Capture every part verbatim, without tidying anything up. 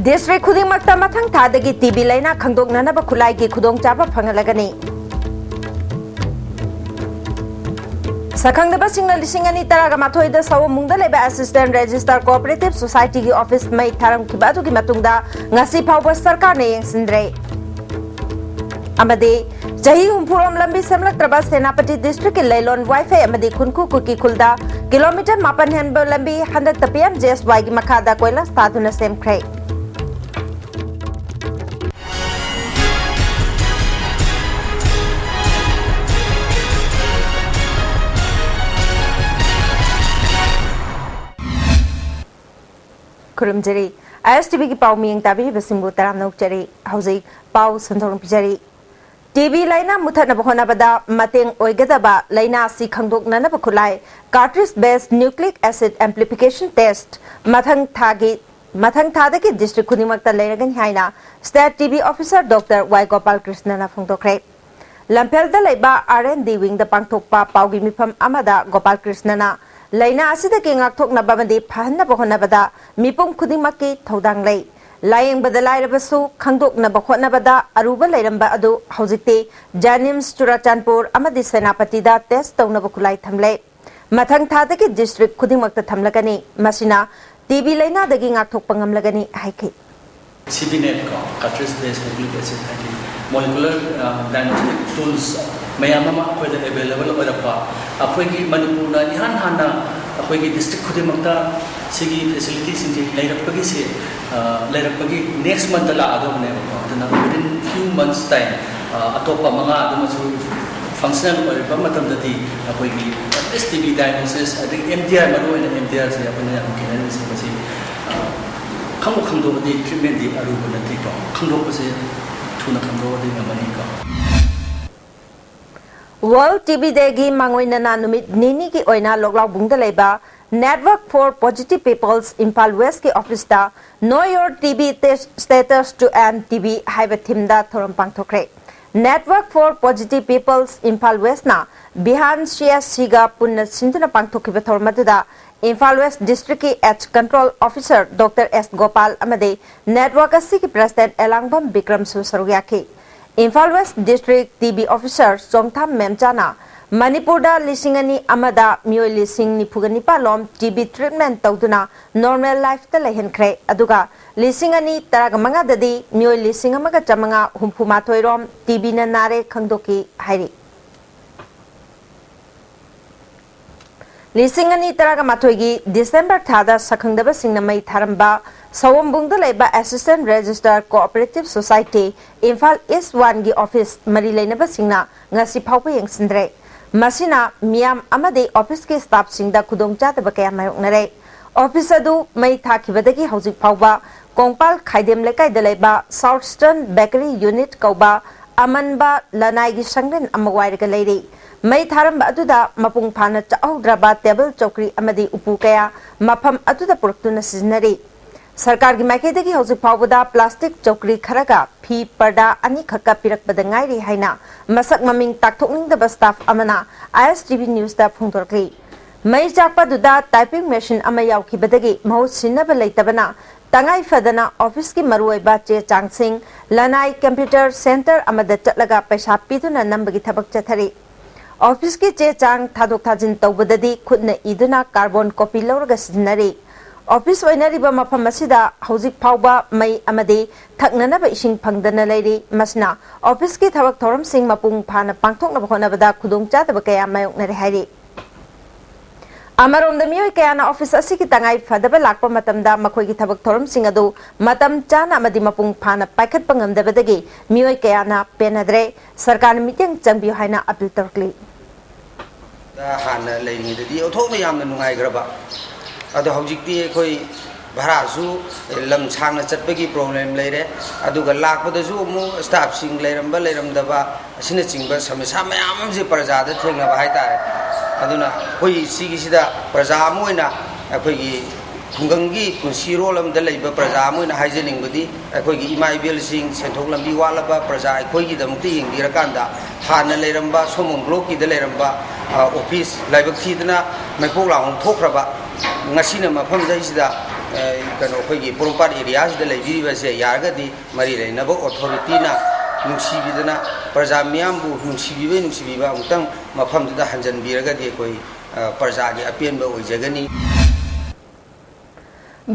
District ꯈꯨꯗꯤꯡꯃꯛꯇ ꯃꯊꯪ ꯊꯥꯗꯒꯤ T B ꯂꯥꯏꯅꯥ ꯈꯪꯗꯣꯛꯅꯅꯕ ꯈꯨꯠꯂꯥꯏꯒꯤ ꯈꯨꯗꯣꯡꯆꯥꯕ ꯐꯪꯍꯜꯂꯒꯅꯤ꯫ ꯁꯛꯈꯪꯗꯕꯁꯤꯡꯅ ꯂꯤꯁꯤꯡ ꯑꯅꯤ ꯇꯔꯥꯒ ꯃꯥꯊꯣꯏꯗ ꯁꯑꯣꯝꯕꯨꯡꯗ ꯂꯩꯕ ꯑꯦꯁꯤꯁꯇꯦꯟ ꯔꯦꯖꯤꯁꯇꯔ ꯀꯣꯑꯣꯄꯔꯦꯇꯤꯚ ꯁꯣꯁꯥꯏꯇꯤꯒꯤ ꯑꯣꯐꯤꯁ ꯃꯩ ꯊꯥꯔꯝꯈꯤꯕ ꯑꯗꯨꯒꯤ ꯃꯇꯨꯡꯗ ꯉꯁꯤ ꯐꯥꯎꯕ ꯁꯔꯀꯥꯔꯅ ꯌꯦꯡꯁꯤꯟꯗ꯭ꯔꯦ꯫ ꯑꯃꯗꯤ ꯆꯍꯤ ꯍꯨꯝꯐꯨꯔꯣꯝ ꯂꯝꯕꯤ ꯁꯦꯝꯂꯛꯇ꯭ꯔꯕ ꯁꯦꯅꯥꯄꯇꯤ ꯗꯤꯁꯇ꯭ꯔꯤꯛꯀꯤ ꯂꯩꯂꯣꯟ ꯋꯥꯏꯐꯩ ꯑꯃꯗꯤ ꯈꯨꯟꯈꯨ ꯀꯨꯀꯤ ꯈꯨꯜꯗ ꯀꯤꯂꯣꯃꯤꯇꯔ ꯃꯥꯄꯟ ꯍꯦꯟꯕ ꯂꯝꯕꯤ ꯍꯟꯗꯛꯇ ꯄꯤ ꯑꯦꯝ ꯖꯦ ꯑꯦꯁ ꯋꯥꯏꯒꯤ ꯃꯈꯥꯗ ꯀꯣꯏꯂꯥꯁ ꯊꯥꯗꯨꯅ ꯁꯦꯝꯈ꯭ꯔꯦ꯫ ꯈꯨꯔꯨꯝꯖꯔꯤ꯫ ꯑꯥꯏ ꯑꯦꯁ ꯇꯤ ꯚꯤꯒꯤ ꯄꯥꯎ ꯃꯤꯠꯌꯦꯡ ꯇꯥꯕꯤꯔꯤꯕꯁꯤꯡꯕꯨ ꯇꯔꯥꯝꯅ ꯑꯣꯛꯆꯔꯤ꯫ ꯍꯧꯖꯤꯛ ꯄꯥꯎ ꯁꯟꯗꯣꯛꯅ ꯄꯤꯖꯔꯤ꯫ ꯇꯤ ꯕꯤ ꯂꯥꯏꯅꯥ ꯃꯨꯊꯠꯅꯕ ꯍꯣꯠꯅꯕꯗ ꯃꯇꯦꯡ ꯑꯣꯏꯒꯗꯕ ꯂꯥꯏꯅꯥ ꯑꯁꯤ ꯈꯪꯗꯣꯛꯅꯅꯕ ꯈꯨꯠꯂꯥꯏ cartridge based nucleic acid amplification test ꯃꯊꯪ ꯊꯥꯒꯤ, ꯃꯊꯪ ꯊꯥꯗꯒꯤ ꯗꯤꯁꯇ꯭ꯔꯤꯛ ꯈꯨꯗꯤꯡꯃꯛꯇ ꯂꯩꯔꯒꯅꯤ ꯍꯥꯏꯅ state T B officer doctor Y Gopal ꯀ꯭ꯔꯤꯁꯅꯅ ꯐꯣꯡꯗꯣꯛꯈ꯭ꯔꯦ꯫ ꯂꯝꯐꯦꯜꯗ ꯂꯩꯕ ꯑꯥꯔ ꯑꯦꯟ ꯗꯤ ꯋꯤꯡꯗ ꯄꯥꯡꯊꯣꯛꯄ ꯄꯥꯎꯒꯤ ꯃꯤꯐꯝ ꯑꯃꯗ ꯒꯣꯄꯥꯜ ꯀ꯭ꯔꯤꯁꯅꯅ ꯂꯥꯏꯅꯥ ꯑꯁꯤꯗꯒꯤ ꯉꯥꯛꯊꯣꯛꯅꯕ ꯑꯃꯗꯤ ꯐꯍꯟꯅꯕ ꯍꯣꯠꯅꯕꯗ ꯃꯤꯄꯨꯝ ꯈꯨꯗꯤꯡꯃꯛꯀꯤ ꯊꯧꯗꯥꯡ ꯂꯩ꯫ ꯂꯥꯌꯦꯡꯕꯗ ꯂꯥꯏꯔꯕꯁꯨ ꯈꯪꯗꯣꯛꯅꯕ ꯍꯣꯠꯅꯕꯗ ꯑꯔꯨꯕ ꯂꯩꯔꯝꯕ ꯑꯗꯨ ꯍꯧꯖꯤꯛꯇꯤ ꯖꯦꯅꯤꯝꯁ ꯆꯨꯔꯥꯆꯥꯟꯄꯨꯔ ꯑꯃꯗꯤ ꯁꯦꯅꯥꯄꯇꯤꯗ ꯇꯦꯁ ꯇꯧꯅꯕ ꯈꯨꯠꯂꯥꯏ ꯊꯝꯂꯦ꯫ ꯃꯊꯪ ꯊꯥꯗꯒꯤ ꯗꯤꯁꯇ꯭ꯔꯤꯛ ꯈꯨꯗꯤꯡꯃꯛꯇ ꯊꯝꯂꯒꯅꯤ꯫ ꯃꯁꯤꯅ ꯇꯤ ꯕꯤ ꯂꯥꯏꯅꯥꯗꯒꯤ ꯉꯥꯛꯊꯣꯛꯄ ꯉꯝꯂꯒꯅꯤ ꯍꯥꯏꯈꯤ꯫ ꯁꯤ ꯕꯤ ꯅꯦꯠ ꯀꯣ, cartridge based nucleic acid ꯍꯥꯏꯗꯤ molecular diagnostic tools ꯃꯌꯥꯝ ꯑꯃ ꯑꯩꯈꯣꯏꯗ available ꯑꯣꯏꯔꯛꯄ, ꯑꯩꯈꯣꯏꯒꯤ ꯃꯅꯤꯄꯨꯔꯅ ꯏꯍꯥꯟ ꯍꯥꯟꯅ ꯑꯩꯈꯣꯏꯒꯤ ꯗꯤꯁꯇ꯭ꯔꯤꯛ ꯈꯨꯗꯤꯡꯃꯛꯇ ꯁꯤꯒꯤ ꯐꯦꯁꯤꯂꯤꯇꯤꯁꯤꯡꯁꯤ ꯂꯩꯔꯛꯄꯒꯤꯁꯤ, ꯂꯩꯔꯛꯄꯒꯤ next month ꯂꯥꯛꯑꯗꯧꯕꯅꯦꯕꯀꯣ꯫ ꯑꯗꯨꯅ within few months time ꯑꯇꯣꯞꯄ ꯃꯉꯥ ꯑꯗꯨꯃꯁꯨ functional ꯑꯣꯏꯔꯛꯄ ꯃꯇꯝꯗꯗꯤ ꯑꯩꯈꯣꯏꯒꯤ at least T B diagnosis ꯑꯗꯒꯤ ꯑꯦꯝ ꯗꯤ ꯑꯥꯔ, ꯃꯔꯨꯑꯣꯏꯅ ꯑꯦꯝ ꯗꯤ ꯑꯥꯔꯁꯦ ꯑꯩꯈꯣꯏꯅ ꯌꯥꯝ ꯈꯦꯠꯅꯔꯤꯁꯦ ꯃꯁꯤ ꯈꯪꯕꯨ ꯈꯪꯗꯣꯛꯑꯗꯤ treatmentꯗꯤ ꯑꯔꯨꯕ ꯅꯠꯇꯦꯀꯣ꯫ ꯈꯪꯗꯣꯛꯄꯁꯦ ꯊꯨꯅ ꯈꯪꯗꯣꯛꯑꯗꯤ ꯉꯝꯃꯅꯤꯀꯣ꯫ World T B Dayꯒꯤ ꯃꯥꯡꯑꯣꯏꯅꯅ ꯅꯨꯃꯤꯠ ꯅꯤꯅꯤꯒꯤ ꯑꯣꯏꯅ ꯂꯣꯛꯂꯥꯎꯕꯨꯡꯗ ꯂꯩꯕ Network for Positive People's Imphal ꯋꯦꯁꯀꯤ ꯑꯣꯐꯤꯁꯇ Know Your T B Status to End T B ꯍꯥꯏꯕ themeꯗ ꯊꯧꯔꯝ ꯄꯥꯡꯊꯣꯛꯈ꯭ꯔꯦ꯫ Network for Positive People's Imphal Westꯅ ꯕꯤꯍꯥꯟ C S ꯁꯤꯒ ꯄꯨꯟꯅ ꯁꯤꯟꯗꯨꯅ ꯄꯥꯡꯊꯣꯛꯈꯤꯕ ꯊꯧꯔꯝ ꯑꯗꯨꯗ ꯏꯝꯐꯥꯜ ꯋꯦꯁ ꯗꯤꯁꯇ꯭ꯔꯤꯛꯀꯤ H control officer doctor S Gopal ꯑꯃꯗꯤ ꯅꯦꯠꯋꯥꯔꯛ ꯑꯁꯤꯒꯤ ꯄ꯭ꯔꯁꯤꯗꯦꯟꯠ ꯑꯦꯂꯥꯡꯕꯝ ꯕꯤꯀ꯭ꯔꯝꯁꯨ ꯁꯔꯨꯛ ꯌꯥꯈꯤ꯫ Imphal west district T B officer Chongtham ꯃꯦꯝꯆꯥꯅ ꯃꯅꯤꯄꯨꯔꯗ ꯂꯤꯁꯤꯡ ꯑꯅꯤ ꯑꯃꯗ ꯃꯤꯑꯣꯏ ꯂꯤꯁꯤꯡ ꯅꯤꯐꯨꯒ ꯅꯤꯄꯥꯜ ꯂꯣꯝ ꯇꯤ ꯕꯤ ꯇ꯭ꯔꯤꯠꯃꯦꯟꯠ ꯇꯧꯗꯨꯅ ꯅꯣꯔꯃꯦꯜ ꯂꯥꯏꯐꯇ ꯂꯩꯍꯟꯈ꯭ꯔꯦ꯫ ꯑꯗꯨꯒ ꯂꯤꯁꯤꯡ ꯑꯅꯤ ꯇꯔꯥꯒ ꯃꯉꯥꯗꯗꯤ ꯃꯤꯑꯣꯏ ꯂꯤꯁꯤꯡ ꯑꯃꯒ ꯆꯥꯃꯉꯥ ꯍꯨꯝꯐꯨ ꯃꯥꯊꯣꯏ ꯔꯣꯝ ꯇꯤ ꯕꯤꯅ ꯅꯥꯔꯦ ꯈꯪꯗꯣꯛꯈꯤ ꯍꯥꯏꯔꯤ꯫ ꯂꯤꯁꯤꯡ ꯑꯅꯤ ꯇꯔꯥꯒ ꯃꯥꯊꯣꯏꯒꯤ ꯗꯤꯁꯦꯝꯕꯔ ꯊꯥꯗ ꯁꯛꯈꯪꯗꯕꯁꯤꯡꯅ ꯃꯩ ꯊꯥꯔꯝꯕ ꯁꯑꯣꯝꯕꯨꯡꯗ ꯂꯩꯕ ꯑꯦꯁꯤꯁꯇꯦꯟꯠ ꯔꯦꯖꯤꯁꯇ꯭ꯔꯥꯔ ꯀꯣꯑꯣꯄꯔꯦꯇꯤꯚ ꯁꯣꯁꯥꯏꯇꯤ ꯏꯝꯐꯥꯜ ꯏꯁ ꯋꯥꯟꯒꯤ ꯑꯣꯐꯤꯁ ꯃꯔꯤ ꯂꯩꯅꯕꯁꯤꯡꯅ ꯉꯁꯤ ꯐꯥꯎꯕ ꯌꯦꯡꯁꯤꯟꯗ꯭ꯔꯦ꯫ ꯃꯁꯤꯅ ꯃꯤꯌꯥꯝ ꯑꯃꯗꯤ ꯑꯣꯐꯤꯁꯀꯤ ꯁ꯭ꯇꯥꯐꯁꯤꯡꯗ ꯈꯨꯗꯣꯡꯆꯥꯗꯕ ꯀꯌꯥ ꯃꯥꯌꯣꯛꯅꯔꯦ꯫ ꯑꯣꯐꯤꯁ ꯑꯗꯨ ꯃꯩ ꯊꯥꯈꯤꯕꯗꯒꯤ ꯍꯧꯖꯤꯛ ꯐꯥꯎꯕ ꯀꯣꯡꯄꯥꯜ ꯈꯥꯏꯗꯦꯝ ꯂꯩꯀꯥꯏꯗ ꯂꯩꯕ ꯁꯥꯎꯠ ꯏꯁꯇꯔꯟ ꯕꯦꯀꯔꯤ ꯌꯨꯅꯤꯠ ꯀꯧꯕ ꯑꯃꯟꯕ ꯂꯅꯥꯏꯒꯤ ꯁꯪꯂꯦꯟ ꯑꯃ ꯋꯥꯏꯔꯒ ꯂꯩꯔꯤ꯫ ꯃꯩ ꯊꯥꯔꯝꯕ ꯑꯗꯨꯗ ꯃꯄꯨꯡ ꯐꯥꯅ ꯆꯥꯛꯍꯧꯗ꯭ꯔꯕ ꯇꯦꯕꯜ, ꯆꯧꯀ꯭ꯔꯤ ꯑꯃꯗꯤ ꯎꯄꯨ ꯀꯌꯥ ꯃꯐꯝ ꯑꯗꯨꯗ ꯄꯨꯔꯛꯇꯨꯅ ꯁꯤꯖꯤꯟꯅꯔꯤ꯫ ꯁꯔꯀꯥꯔꯒꯤ ꯃꯥꯏꯀꯩꯗꯒꯤ ꯍꯧꯖꯤꯛ ꯐꯥꯎꯕꯗ ꯄ꯭ꯂꯥꯁꯇꯤꯛ ꯆꯧꯀ꯭ꯔꯤ ꯈꯔꯒ ꯐꯤ ꯄꯔꯗꯥ ꯑꯅꯤꯈꯛꯀ ꯄꯤꯔꯛꯄꯗ ꯉꯥꯏꯔꯤ ꯍꯥꯏꯅ ꯃꯁꯛ ꯃꯃꯤꯡ ꯇꯥꯛꯊꯣꯛꯅꯤꯡꯗꯕ ꯁ꯭ꯇꯥꯐ ꯑꯃꯅ ꯑꯥꯏ ꯑꯦꯁ ꯇꯤ ꯚꯤ ꯅ꯭ꯌꯨꯁꯇ ꯐꯣꯡꯗꯣꯔꯛꯂꯤ꯫ ꯃꯩ ꯆꯥꯛꯄꯗꯨꯗ ꯇꯥꯏꯄꯤꯡ ꯃꯦꯁꯤꯟ ꯑꯃ ꯌꯥꯎꯈꯤꯕꯗꯒꯤ ꯃꯍꯨꯠ ꯁꯤꯟꯅꯕ ꯂꯩꯇꯕꯅ ꯇꯉꯥꯏ ꯐꯗꯅ ꯑꯣꯐꯤꯁꯀꯤ ꯃꯔꯨꯑꯣꯏꯕ ꯆꯦ ꯆꯥꯡꯁꯤꯡ ꯂꯅꯥꯏ ꯀꯝꯄ꯭ꯌꯨꯇꯔ ꯁꯦꯟꯇꯔ ꯑꯃꯗ ꯆꯠꯂꯒ ꯄꯩꯁꯥ ꯄꯤꯗꯨꯅ ꯅꯝꯕꯒꯤ ꯊꯕꯛ ꯆꯠꯊꯔꯤ꯫ ꯑꯣꯐꯤꯁꯀꯤ ꯆꯦ ꯆꯥꯡ ꯊꯥꯗꯣꯛ ꯊꯥꯖꯤꯟ ꯇꯧꯕꯗꯗꯤ ꯈꯨꯠꯅ ꯏꯗꯨꯅ ꯀꯥꯔꯕꯣꯟ ꯀꯣꯄꯤ ꯂꯧꯔꯒ ꯁꯤꯖꯤꯟꯅꯔꯤ꯫ ꯑꯣꯐꯤꯁ ꯑꯣꯏꯅꯔꯤꯕ ꯃꯐꯝ ꯑꯁꯤꯗ ꯍꯧꯖꯤꯛ ꯐꯥꯎꯕ ꯃꯩ ꯑꯃꯗꯤ ꯊꯛꯅꯅꯕ ꯏꯁꯤꯡ ꯐꯪꯗꯅ ꯂꯩꯔꯤ꯫ ꯃꯁꯤꯅ ꯑꯣꯐꯤꯁꯀꯤ ꯊꯕꯛ ꯊꯧꯔꯝꯁꯤꯡ ꯃꯄꯨꯡ ꯐꯥꯅ ꯄꯥꯡꯊꯣꯛꯅꯕ ꯍꯣꯠꯅꯕꯗ ꯈꯨꯗꯣꯡꯆꯥꯗꯕ ꯀꯌꯥ ꯃꯥꯌꯣꯛꯅꯔꯦ ꯍꯥꯏꯔꯤ꯫ ꯑꯃꯔꯣꯝꯗ ꯃꯤꯑꯣꯏ ꯀꯌꯥꯅ ꯑꯣꯐꯤꯁ ꯑꯁꯤꯒꯤ ꯇꯉꯥꯏ ꯐꯗꯕ ꯂꯥꯛꯄ ꯃꯇꯝꯗ ꯃꯈꯣꯏꯒꯤ ꯊꯕꯛ ꯊꯧꯔꯝꯁꯤꯡ ꯑꯗꯨ ꯃꯇꯝ ꯆꯥꯅ ꯑꯃꯗꯤ ꯃꯄꯨꯡ ꯐꯥꯅ ꯄꯥꯏꯈꯠꯄ ꯉꯝꯗꯕꯗꯒꯤ ꯃꯤꯑꯣꯏ ꯀꯌꯥꯅ ꯄꯦꯟꯅꯗ꯭ꯔꯦ꯫ ꯁꯔꯀꯥꯔꯅ ꯃꯤꯠꯌꯦꯡ ꯆꯪꯕꯤꯌꯨ ꯍꯥꯏꯅ ꯑꯄꯤꯜ ꯇꯧꯔꯛꯂꯤ꯫ ꯍꯥꯟꯅ ꯂꯩꯔꯤꯉꯩꯗꯗꯤ ꯑꯣꯟꯊꯣꯛꯅ ꯌꯥꯝꯅ ꯅꯨꯡꯉꯥꯏꯈ꯭ꯔꯕ, ꯑꯗꯣ ꯍꯧꯖꯤꯛꯇꯤ ꯑꯩꯈꯣꯏ ꯚꯔꯥꯁꯨ ꯂꯝ ꯁꯥꯡꯅ ꯆꯠꯄꯒꯤ ꯄ꯭ꯔꯣꯕ꯭ꯂꯦꯝ ꯂꯩꯔꯦ, ꯑꯗꯨꯒ ꯂꯥꯛꯄꯗꯁꯨ ꯑꯃꯨꯛ ꯁ꯭ꯇꯥꯐꯁꯤꯡ ꯂꯩꯔꯝꯕ ꯂꯩꯔꯝꯗꯕ ꯑꯁꯤꯅꯆꯤꯡꯕ ꯁꯃꯁ꯭ꯌꯥ ꯃꯌꯥꯝ ꯑꯃꯁꯦ ꯄ꯭ꯔꯖꯥꯗ ꯊꯦꯡꯅꯕ ꯍꯥꯏꯇꯥꯔꯦ꯫ ꯑꯗꯨꯅ ꯑꯩꯈꯣꯏ ꯁꯤꯒꯤꯁꯤꯗ ꯄ꯭ꯔꯖꯥ ꯑꯃ ꯑꯣꯏꯅ ꯑꯩꯈꯣꯏꯒꯤ ꯈꯨꯡꯒꯪꯒꯤ ꯄꯨꯟꯁꯤꯔꯣꯜ ꯑꯃꯗ ꯂꯩꯕ ꯄ꯭ꯔꯖꯥ ꯑꯃ ꯑꯣꯏꯅ ꯍꯥꯏꯖꯅꯤꯡꯕꯗꯤ, ꯑꯩꯈꯣꯏꯒꯤ ꯏꯃꯥ ꯏꯕꯦꯜꯁꯤꯡ, ꯁꯦꯟꯊꯣꯛ ꯂꯝꯕꯤ ꯋꯥꯠꯂꯕ ꯄ꯭ꯔꯖꯥ ꯑꯩꯈꯣꯏꯒꯤꯗꯃꯛꯇ ꯌꯦꯡꯕꯤꯔꯀꯥꯟꯗ, ꯍꯥꯟꯅ ꯂꯩꯔꯝꯕ ꯁꯣꯃꯣꯡ ꯕ꯭ꯂꯣꯛꯀꯤꯗ ꯂꯩꯔꯝꯕ, ꯑ, ꯑꯣꯐꯤꯁ ꯂꯥꯏꯕꯛ ꯊꯤꯗꯅ ꯃꯩꯄꯣꯛ ꯂꯥꯡꯍꯣꯡ ꯊꯣꯛꯈ꯭ꯔꯕ, ꯉꯁꯤꯅ ꯃꯐꯝꯗꯩꯁꯤꯗ, ꯑ, ꯀꯩꯅꯣ, ꯑꯩꯈꯣꯏꯒꯤ ꯄꯣꯔꯣꯝꯄꯥꯠ ꯑꯦꯔꯤꯌꯥꯁꯤꯗ ꯂꯩꯕꯤꯔꯤꯕꯁꯦ, ꯌꯥꯔꯒꯗꯤ ꯃꯔꯤ ꯂꯩꯅꯕ ꯑꯣꯊꯣꯔꯤꯇꯤꯅ ꯅꯨꯡꯁꯤꯕꯤꯗꯅ, ꯄ꯭ꯔꯖꯥ ꯃꯤꯌꯥꯝꯕꯨ ꯅꯨꯡꯁꯤꯕꯤꯕꯩ ꯅꯨꯡꯁꯤꯕꯤꯕ ꯑꯃꯨꯛꯇꯪ ꯃꯐꯝꯗꯨꯗ ꯍꯟꯖꯟꯕꯤꯔꯒꯗꯤ ꯑꯩꯈꯣꯏ, ꯑ, ꯄ꯭ꯔꯖꯥꯒꯤ ꯑꯄꯦꯟꯕ ꯑꯣꯏꯖꯒꯅꯤ꯫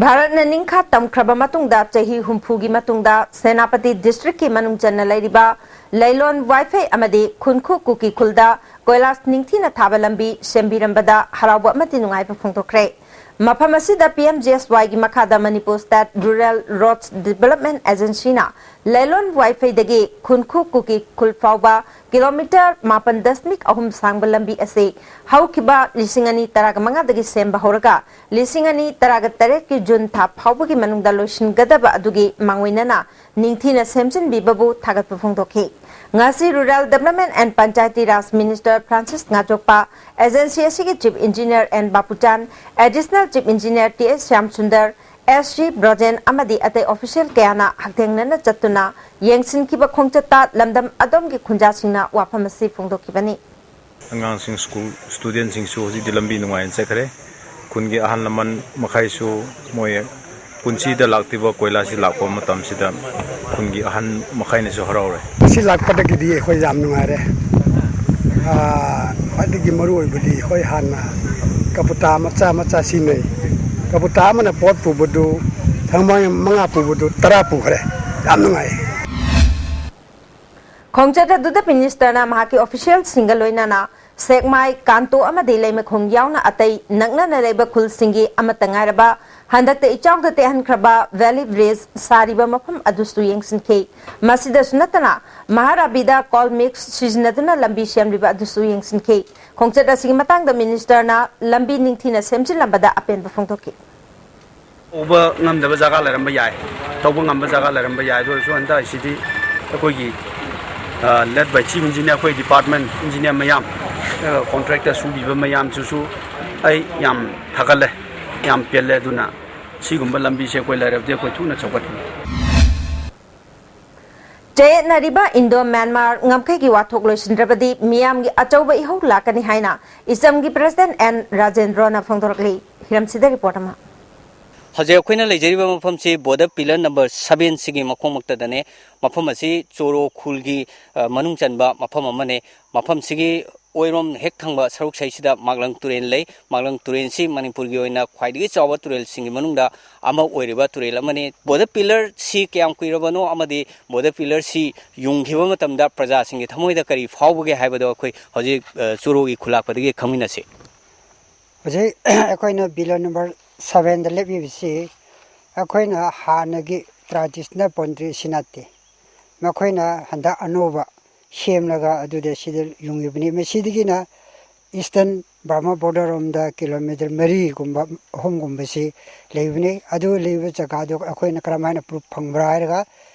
ꯚꯥꯔꯠꯅ ꯅꯤꯡꯈꯥ ꯇꯝꯈ꯭ꯔꯕ ꯃꯇꯨꯡꯗ ꯆꯍꯤ ꯍꯨꯝꯐꯨꯒꯤ ꯃꯇꯨꯡꯗ ꯁꯦꯅꯥꯄꯇꯤ ꯗꯤꯁꯇ꯭ꯔꯤꯛꯀꯤ ꯃꯅꯨꯡ ꯆꯟꯅ ꯂꯩꯔꯤꯕ ꯂꯩꯂꯣꯟ ꯋꯥꯏꯐꯩ ꯑꯃꯗꯤ ꯈꯨꯟꯈꯨ ꯀꯨꯀꯤ ꯈꯨꯜꯗ ꯀꯣꯏꯂꯥꯁ ꯅꯤꯡꯊꯤꯅ ꯊꯥꯕ ꯂꯝꯕꯤ ꯁꯦꯝꯕꯤꯔꯝꯕꯗ ꯍꯔꯥꯎꯕ ꯑꯃꯗꯤ ꯅꯨꯡꯉꯥꯏꯕ ꯐꯣꯡꯗꯣꯛꯈ꯭ꯔꯦ꯫ ꯃꯐꯝ ꯑꯁꯤꯗ ꯄꯤ ꯑꯦꯝ ꯖꯤ ꯑꯦꯁ ꯋꯥꯏꯒꯤ ꯃꯈꯥꯗ Manipur state rural roads development ꯑꯦꯖꯦꯟꯁꯤꯅ ꯂꯩꯂꯣꯟ ꯋꯥꯏꯐꯩꯗꯒꯤ ꯈꯨꯟꯈꯨ ꯀꯨꯀꯤ ꯈꯨꯜ ꯐꯥꯎꯕ ꯀꯤꯂꯣꯃꯤꯇꯔ ꯃꯥꯄꯟ ꯗꯁꯃꯤꯛ ꯑꯍꯨꯝ ꯁꯥꯡꯕ ꯂꯝꯕꯤ ꯑꯁꯤ ꯍꯧꯈꯤꯕ ꯂꯤꯁꯤꯡ ꯑꯅꯤ ꯇꯔꯥꯒ ꯃꯉꯥꯗꯒꯤ ꯁꯦꯝꯕ ꯍꯧꯔꯒ ꯂꯤꯁꯤꯡ ꯑꯅꯤ ꯇꯔꯥꯒ ꯇꯔꯦꯠꯀꯤ ꯖꯨꯟ ꯊꯥ ꯐꯥꯎꯕꯒꯤ ꯃꯅꯨꯡꯗ ꯂꯣꯏꯁꯤꯟꯒꯗꯕ ꯑꯗꯨꯒꯤ ꯃꯥꯡꯑꯣꯏꯅꯅ ꯅꯤꯡꯊꯤꯅ ꯁꯦꯝꯖꯤꯟꯕꯤꯕꯕꯨ ꯊꯥꯒꯠꯄ ꯐꯣꯡꯗꯣꯛꯈꯤ꯫ ꯉꯁꯤ rural development and Panchayati Raj minister Francis ꯉꯥꯖꯣꯛꯄ, ꯑꯦꯖꯦꯟꯁꯤ ꯑꯁꯤꯒꯤ chief engineer N Bapuchan, additional chief engineer T S Shyam Sundar, S G Brojen ꯑꯃꯗꯤ ꯑꯇꯩ ꯑꯣꯐꯤꯁꯤꯌꯦꯜ ꯀꯌꯥꯅ ꯍꯛꯊꯦꯡꯅꯅ ꯆꯠꯇꯨꯅ ꯌꯦꯡꯁꯤꯟꯈꯤꯕ ꯈꯣꯡꯆꯠꯇ ꯂꯝꯗꯝ ꯑꯗꯣꯝꯒꯤ ꯈꯨꯟꯖꯥꯁꯤꯡꯅ ꯋꯥꯐꯝ ꯑꯁꯤ ꯐꯣꯡꯗꯣꯛꯈꯤꯕꯅꯤ꯫ ꯑꯉꯥꯡꯁꯤꯡ, ꯁ꯭ꯀꯨꯜ ꯁ꯭ꯇꯨꯗꯦꯟꯁꯤꯡꯁꯨ ꯍꯧꯖꯤꯛꯇꯤ ꯂꯝꯕꯤ ꯅꯨꯡꯉꯥꯏꯅ ꯆꯠꯈ꯭ꯔꯦ꯫ ꯈꯨꯟꯒꯤ ꯑꯍꯜ ꯂꯃꯟ ꯃꯈꯩꯁꯨ ꯃꯣꯏ ꯄꯨꯟꯁꯤꯗ ꯂꯥꯛꯇ꯭ꯔꯤꯕ ꯀꯣꯏꯂꯥꯁꯁꯤ ꯂꯥꯛꯄ ꯃꯇꯝꯁꯤꯗ ꯈꯨꯟꯒꯤ ꯑꯍꯟ ꯃꯈꯩꯅꯁꯨ ꯍꯔꯥꯎꯔꯦ꯫ ꯃꯁꯤ ꯂꯥꯛꯄꯗꯒꯤꯗꯤ ꯑꯩꯈꯣꯏ ꯌꯥꯝ ꯅꯨꯡꯉꯥꯏꯔꯦ꯫ ꯑꯥ, ꯈ꯭ꯋꯥꯏꯗꯒꯤ ꯃꯔꯨ ꯑꯣꯏꯕꯗꯤ ꯑꯩꯈꯣꯏ ꯍꯥꯟꯅ ꯀꯕꯨꯇꯥ ꯃꯆꯥ ꯃꯆꯥ ꯁꯤꯖꯤꯟꯅꯩ꯫ ꯀꯕꯨꯇꯥ ꯑꯃꯅ ꯄꯣꯠ ꯄꯨꯕꯗꯨ, ꯊꯥꯡꯃꯩ ꯃꯉꯥ ꯄꯨꯕꯗꯨ ꯇꯔꯥ ꯄꯨꯈ꯭ꯔꯦ꯫ ꯌꯥꯝ ꯅꯨꯡꯉꯥꯏ꯫ ꯈꯣꯡꯆꯠ ꯑꯗꯨꯗ ꯃꯤꯅꯤꯁꯇꯔꯅ ꯃꯍꯥꯛꯀꯤ ꯑꯣꯐꯤꯁꯤꯌꯦꯜꯁꯤꯡꯒ ꯂꯣꯏꯅꯅ ꯁꯦꯛꯃꯥꯏ, ꯀꯥꯟꯇꯣ ꯑꯃꯗꯤ ꯂꯩꯃꯈꯣꯡ ꯌꯥꯎꯅ ꯑꯇꯩ ꯅꯛꯅꯅ ꯂꯩꯕ ꯈꯨꯜꯁꯤꯡꯒꯤ ꯑꯃꯠꯇ ꯉꯥꯏꯔꯕ, ꯍꯟꯗꯛꯇ ꯏꯆꯥꯎꯗ ꯇꯦꯛꯍꯟꯈ꯭ꯔꯕ ꯚꯦꯂꯤ ꯕ꯭ꯔꯤꯖ ꯁꯥꯔꯤꯕ ꯃꯐꯝ ꯑꯗꯨꯁꯨ ꯌꯦꯡꯁꯤꯟꯈꯤ꯫ ꯃꯁꯤꯗꯁꯨ ꯅꯠꯇꯅ ꯃꯍꯥꯔꯥꯕꯤꯗ ꯀꯣꯜ ꯃꯤꯛꯁ ꯁꯤꯖꯤꯟꯅꯗꯨꯅ ꯂꯝꯕꯤ ꯁꯦꯝꯂꯤꯕ ꯑꯗꯨꯁꯨ ꯌꯦꯡꯁꯤꯟꯈꯤ꯫ ꯈꯣꯡꯆꯠ ꯑꯁꯤꯒꯤ ꯃꯇꯥꯡꯗ ꯃꯤꯅꯤꯁꯇꯔꯅ ꯂꯝꯕꯤ ꯅꯤꯡꯊꯤꯅ ꯁꯦꯝꯖꯤꯜꯂꯝꯕꯗ ꯑꯄꯦꯟꯕ ꯐꯣꯡꯗꯣꯛꯈꯤ꯫ ꯇꯧꯕ ꯉꯝꯗꯕ ꯖꯒꯥ ꯂꯩꯔꯝꯕ ꯌꯥꯏ, ꯇꯧꯕ ꯉꯝꯕ ꯖꯒꯥ ꯂꯩꯔꯝꯕ ꯌꯥꯏ꯫ ꯑꯗꯨ ꯑꯣꯏꯔꯁꯨ ꯍꯟꯗꯛ ꯑꯁꯤꯗꯤ ꯑꯩꯈꯣꯏꯒꯤ, ꯑ, led by chief engineer, ꯑꯩꯈꯣꯏ department engineer ꯃꯌꯥꯝ, ꯑ, contractor ꯁꯨꯕꯤꯕ ꯃꯌꯥꯝꯁꯤꯁꯨ ꯑꯩ ꯌꯥꯝ ꯊꯥꯒꯠꯂꯦ꯫ ꯌꯥꯝ ꯄꯦꯜꯂꯦ꯫ ꯑꯗꯨꯅ ꯁꯤꯒꯨꯝꯕ ꯂꯝꯕꯤꯁꯦ ꯑꯩꯈꯣꯏ ꯂꯩꯔꯕꯗꯤ ꯑꯩꯈꯣꯏ ꯊꯨꯅ ꯆꯥꯎꯈꯠꯀꯅꯤ꯫ ꯆꯌꯦꯠꯅꯔꯤꯕ ꯏꯟꯗꯣ ꯃ꯭ꯌꯥꯟꯃꯥꯔ ꯉꯝꯈꯩꯒꯤ ꯋꯥꯊꯣꯛ ꯂꯣꯏꯁꯤꯟꯗ꯭ꯔꯕꯗꯤ ꯃꯤꯌꯥꯝꯒꯤ ꯑꯆꯧꯕ ꯏꯍꯧ ꯂꯥꯛꯀꯅꯤ ꯍꯥꯏꯅ ꯏꯆꯝꯒꯤ ꯄ꯭ꯔꯁꯤꯗꯦꯟꯠ ꯑꯦꯟ ꯔꯥꯖꯦꯟꯗ꯭ꯔꯣꯅ ꯐꯣꯡꯗꯣꯔꯛꯂꯤ꯫ ꯍꯤꯔꯝꯁꯤꯗ ꯔꯤꯄꯣꯔꯠ ꯑꯃ꯫ ꯍꯧꯖꯤꯛ ꯑꯩꯈꯣꯏꯅ ꯂꯩꯖꯔꯤꯕ ꯃꯐꯝꯁꯤ ꯕꯣꯔꯗꯔ ꯄꯤꯂꯔ ꯅꯝꯕꯔ ꯁꯕꯦꯟꯁꯤꯒꯤ ꯃꯈꯣꯡ ꯃꯛꯇꯗꯅꯦ꯫ ꯃꯐꯝ ꯑꯁꯤ ꯆꯣꯔꯣ ꯈꯨꯜꯒꯤ, ꯑ, ꯃꯅꯨꯡ ꯆꯟꯕ ꯃꯐꯝ ꯑꯃꯅꯦ꯫ ꯃꯐꯝꯁꯤꯒꯤ ꯑꯣꯏꯔꯣꯝ ꯍꯦꯛ ꯊꯪꯕ ꯁꯔꯨꯛ ꯁꯩꯁꯤꯗ ꯃꯥꯛꯂꯪ ꯇꯨꯔꯦꯜ ꯂꯩ꯫ ꯃꯥꯛꯂꯪ ꯇꯨꯔꯦꯜꯁꯤ ꯃꯅꯤꯄꯨꯔꯒꯤ ꯑꯣꯏꯅ ꯈ꯭ꯋꯥꯏꯗꯒꯤ ꯆꯥꯎꯕ ꯇꯨꯔꯦꯜꯁꯤꯡꯒꯤ ꯃꯅꯨꯡꯗ ꯑꯃ ꯑꯣꯏꯔꯤꯕ ꯇꯨꯔꯦꯜ ꯑꯃꯅꯤ꯫ ꯕꯣꯔꯗꯔ ꯄꯤꯂꯔꯁꯤ ꯀꯌꯥꯝ ꯀꯨꯏꯔꯕꯅꯣ ꯑꯃꯗꯤ ꯕꯣꯔꯗꯔ ꯄꯤꯂꯔꯁꯤ ꯌꯨꯡꯈꯤꯕ ꯃꯇꯝꯗ ꯄ꯭ꯔꯖꯥꯁꯤꯡꯒꯤ ꯊꯃꯣꯏꯗ ꯀꯔꯤ ꯐꯥꯎꯕꯒꯦ ꯍꯥꯏꯕꯗꯣ ꯑꯩꯈꯣꯏ ꯍꯧꯖꯤꯛ, ꯑ, ꯆꯣꯔꯣꯒꯤ ꯈꯨꯜꯂꯥꯛꯄꯗꯒꯤ ꯈꯪꯃꯤꯟꯅꯁꯤ꯫ ꯍꯧꯖꯤꯛ ꯑꯩꯈꯣꯏꯅ ꯄꯤꯂꯔ ꯅꯝꯕꯔ ꯁꯕꯦꯟꯗ ꯂꯦꯞꯂꯤꯕꯁꯤ ꯑꯩꯈꯣꯏꯅ ꯍꯥꯟꯅꯒꯤ ꯇ꯭ꯔꯦꯗꯤꯁꯅꯦꯜ ꯕꯥꯎꯟꯗꯔꯤ ꯑꯁꯤ ꯅꯠꯇꯦ꯫ ꯃꯈꯣꯏꯅ ꯍꯟꯗꯛ ꯑꯅꯧꯕ ꯁꯦꯝꯂꯒ ꯑꯗꯨꯗ ꯁꯤꯗ ꯌꯨꯡꯂꯤꯕꯅꯤ꯫ ꯃꯁꯤꯗꯒꯤꯅ ꯏꯁꯇꯔꯟ ꯕꯔꯃꯥ ꯕꯣꯔꯗꯔ ꯔꯣꯝꯗ ꯀꯤꯂꯣꯃꯤꯇꯔ ꯃꯔꯤꯒꯨꯝꯕ, ꯑꯍꯨꯝꯒꯨꯝꯕꯁꯤ ꯂꯩꯕꯅꯤ꯫ ꯑꯗꯨ ꯂꯩꯕ ꯖꯒꯥꯗꯨ ꯑꯩꯈꯣꯏꯅ ꯀꯔꯝ ꯍꯥꯏꯅ ꯄ꯭ꯔꯨꯐ ꯐꯪꯕ꯭ꯔꯥ ꯍꯥꯏꯔꯒ,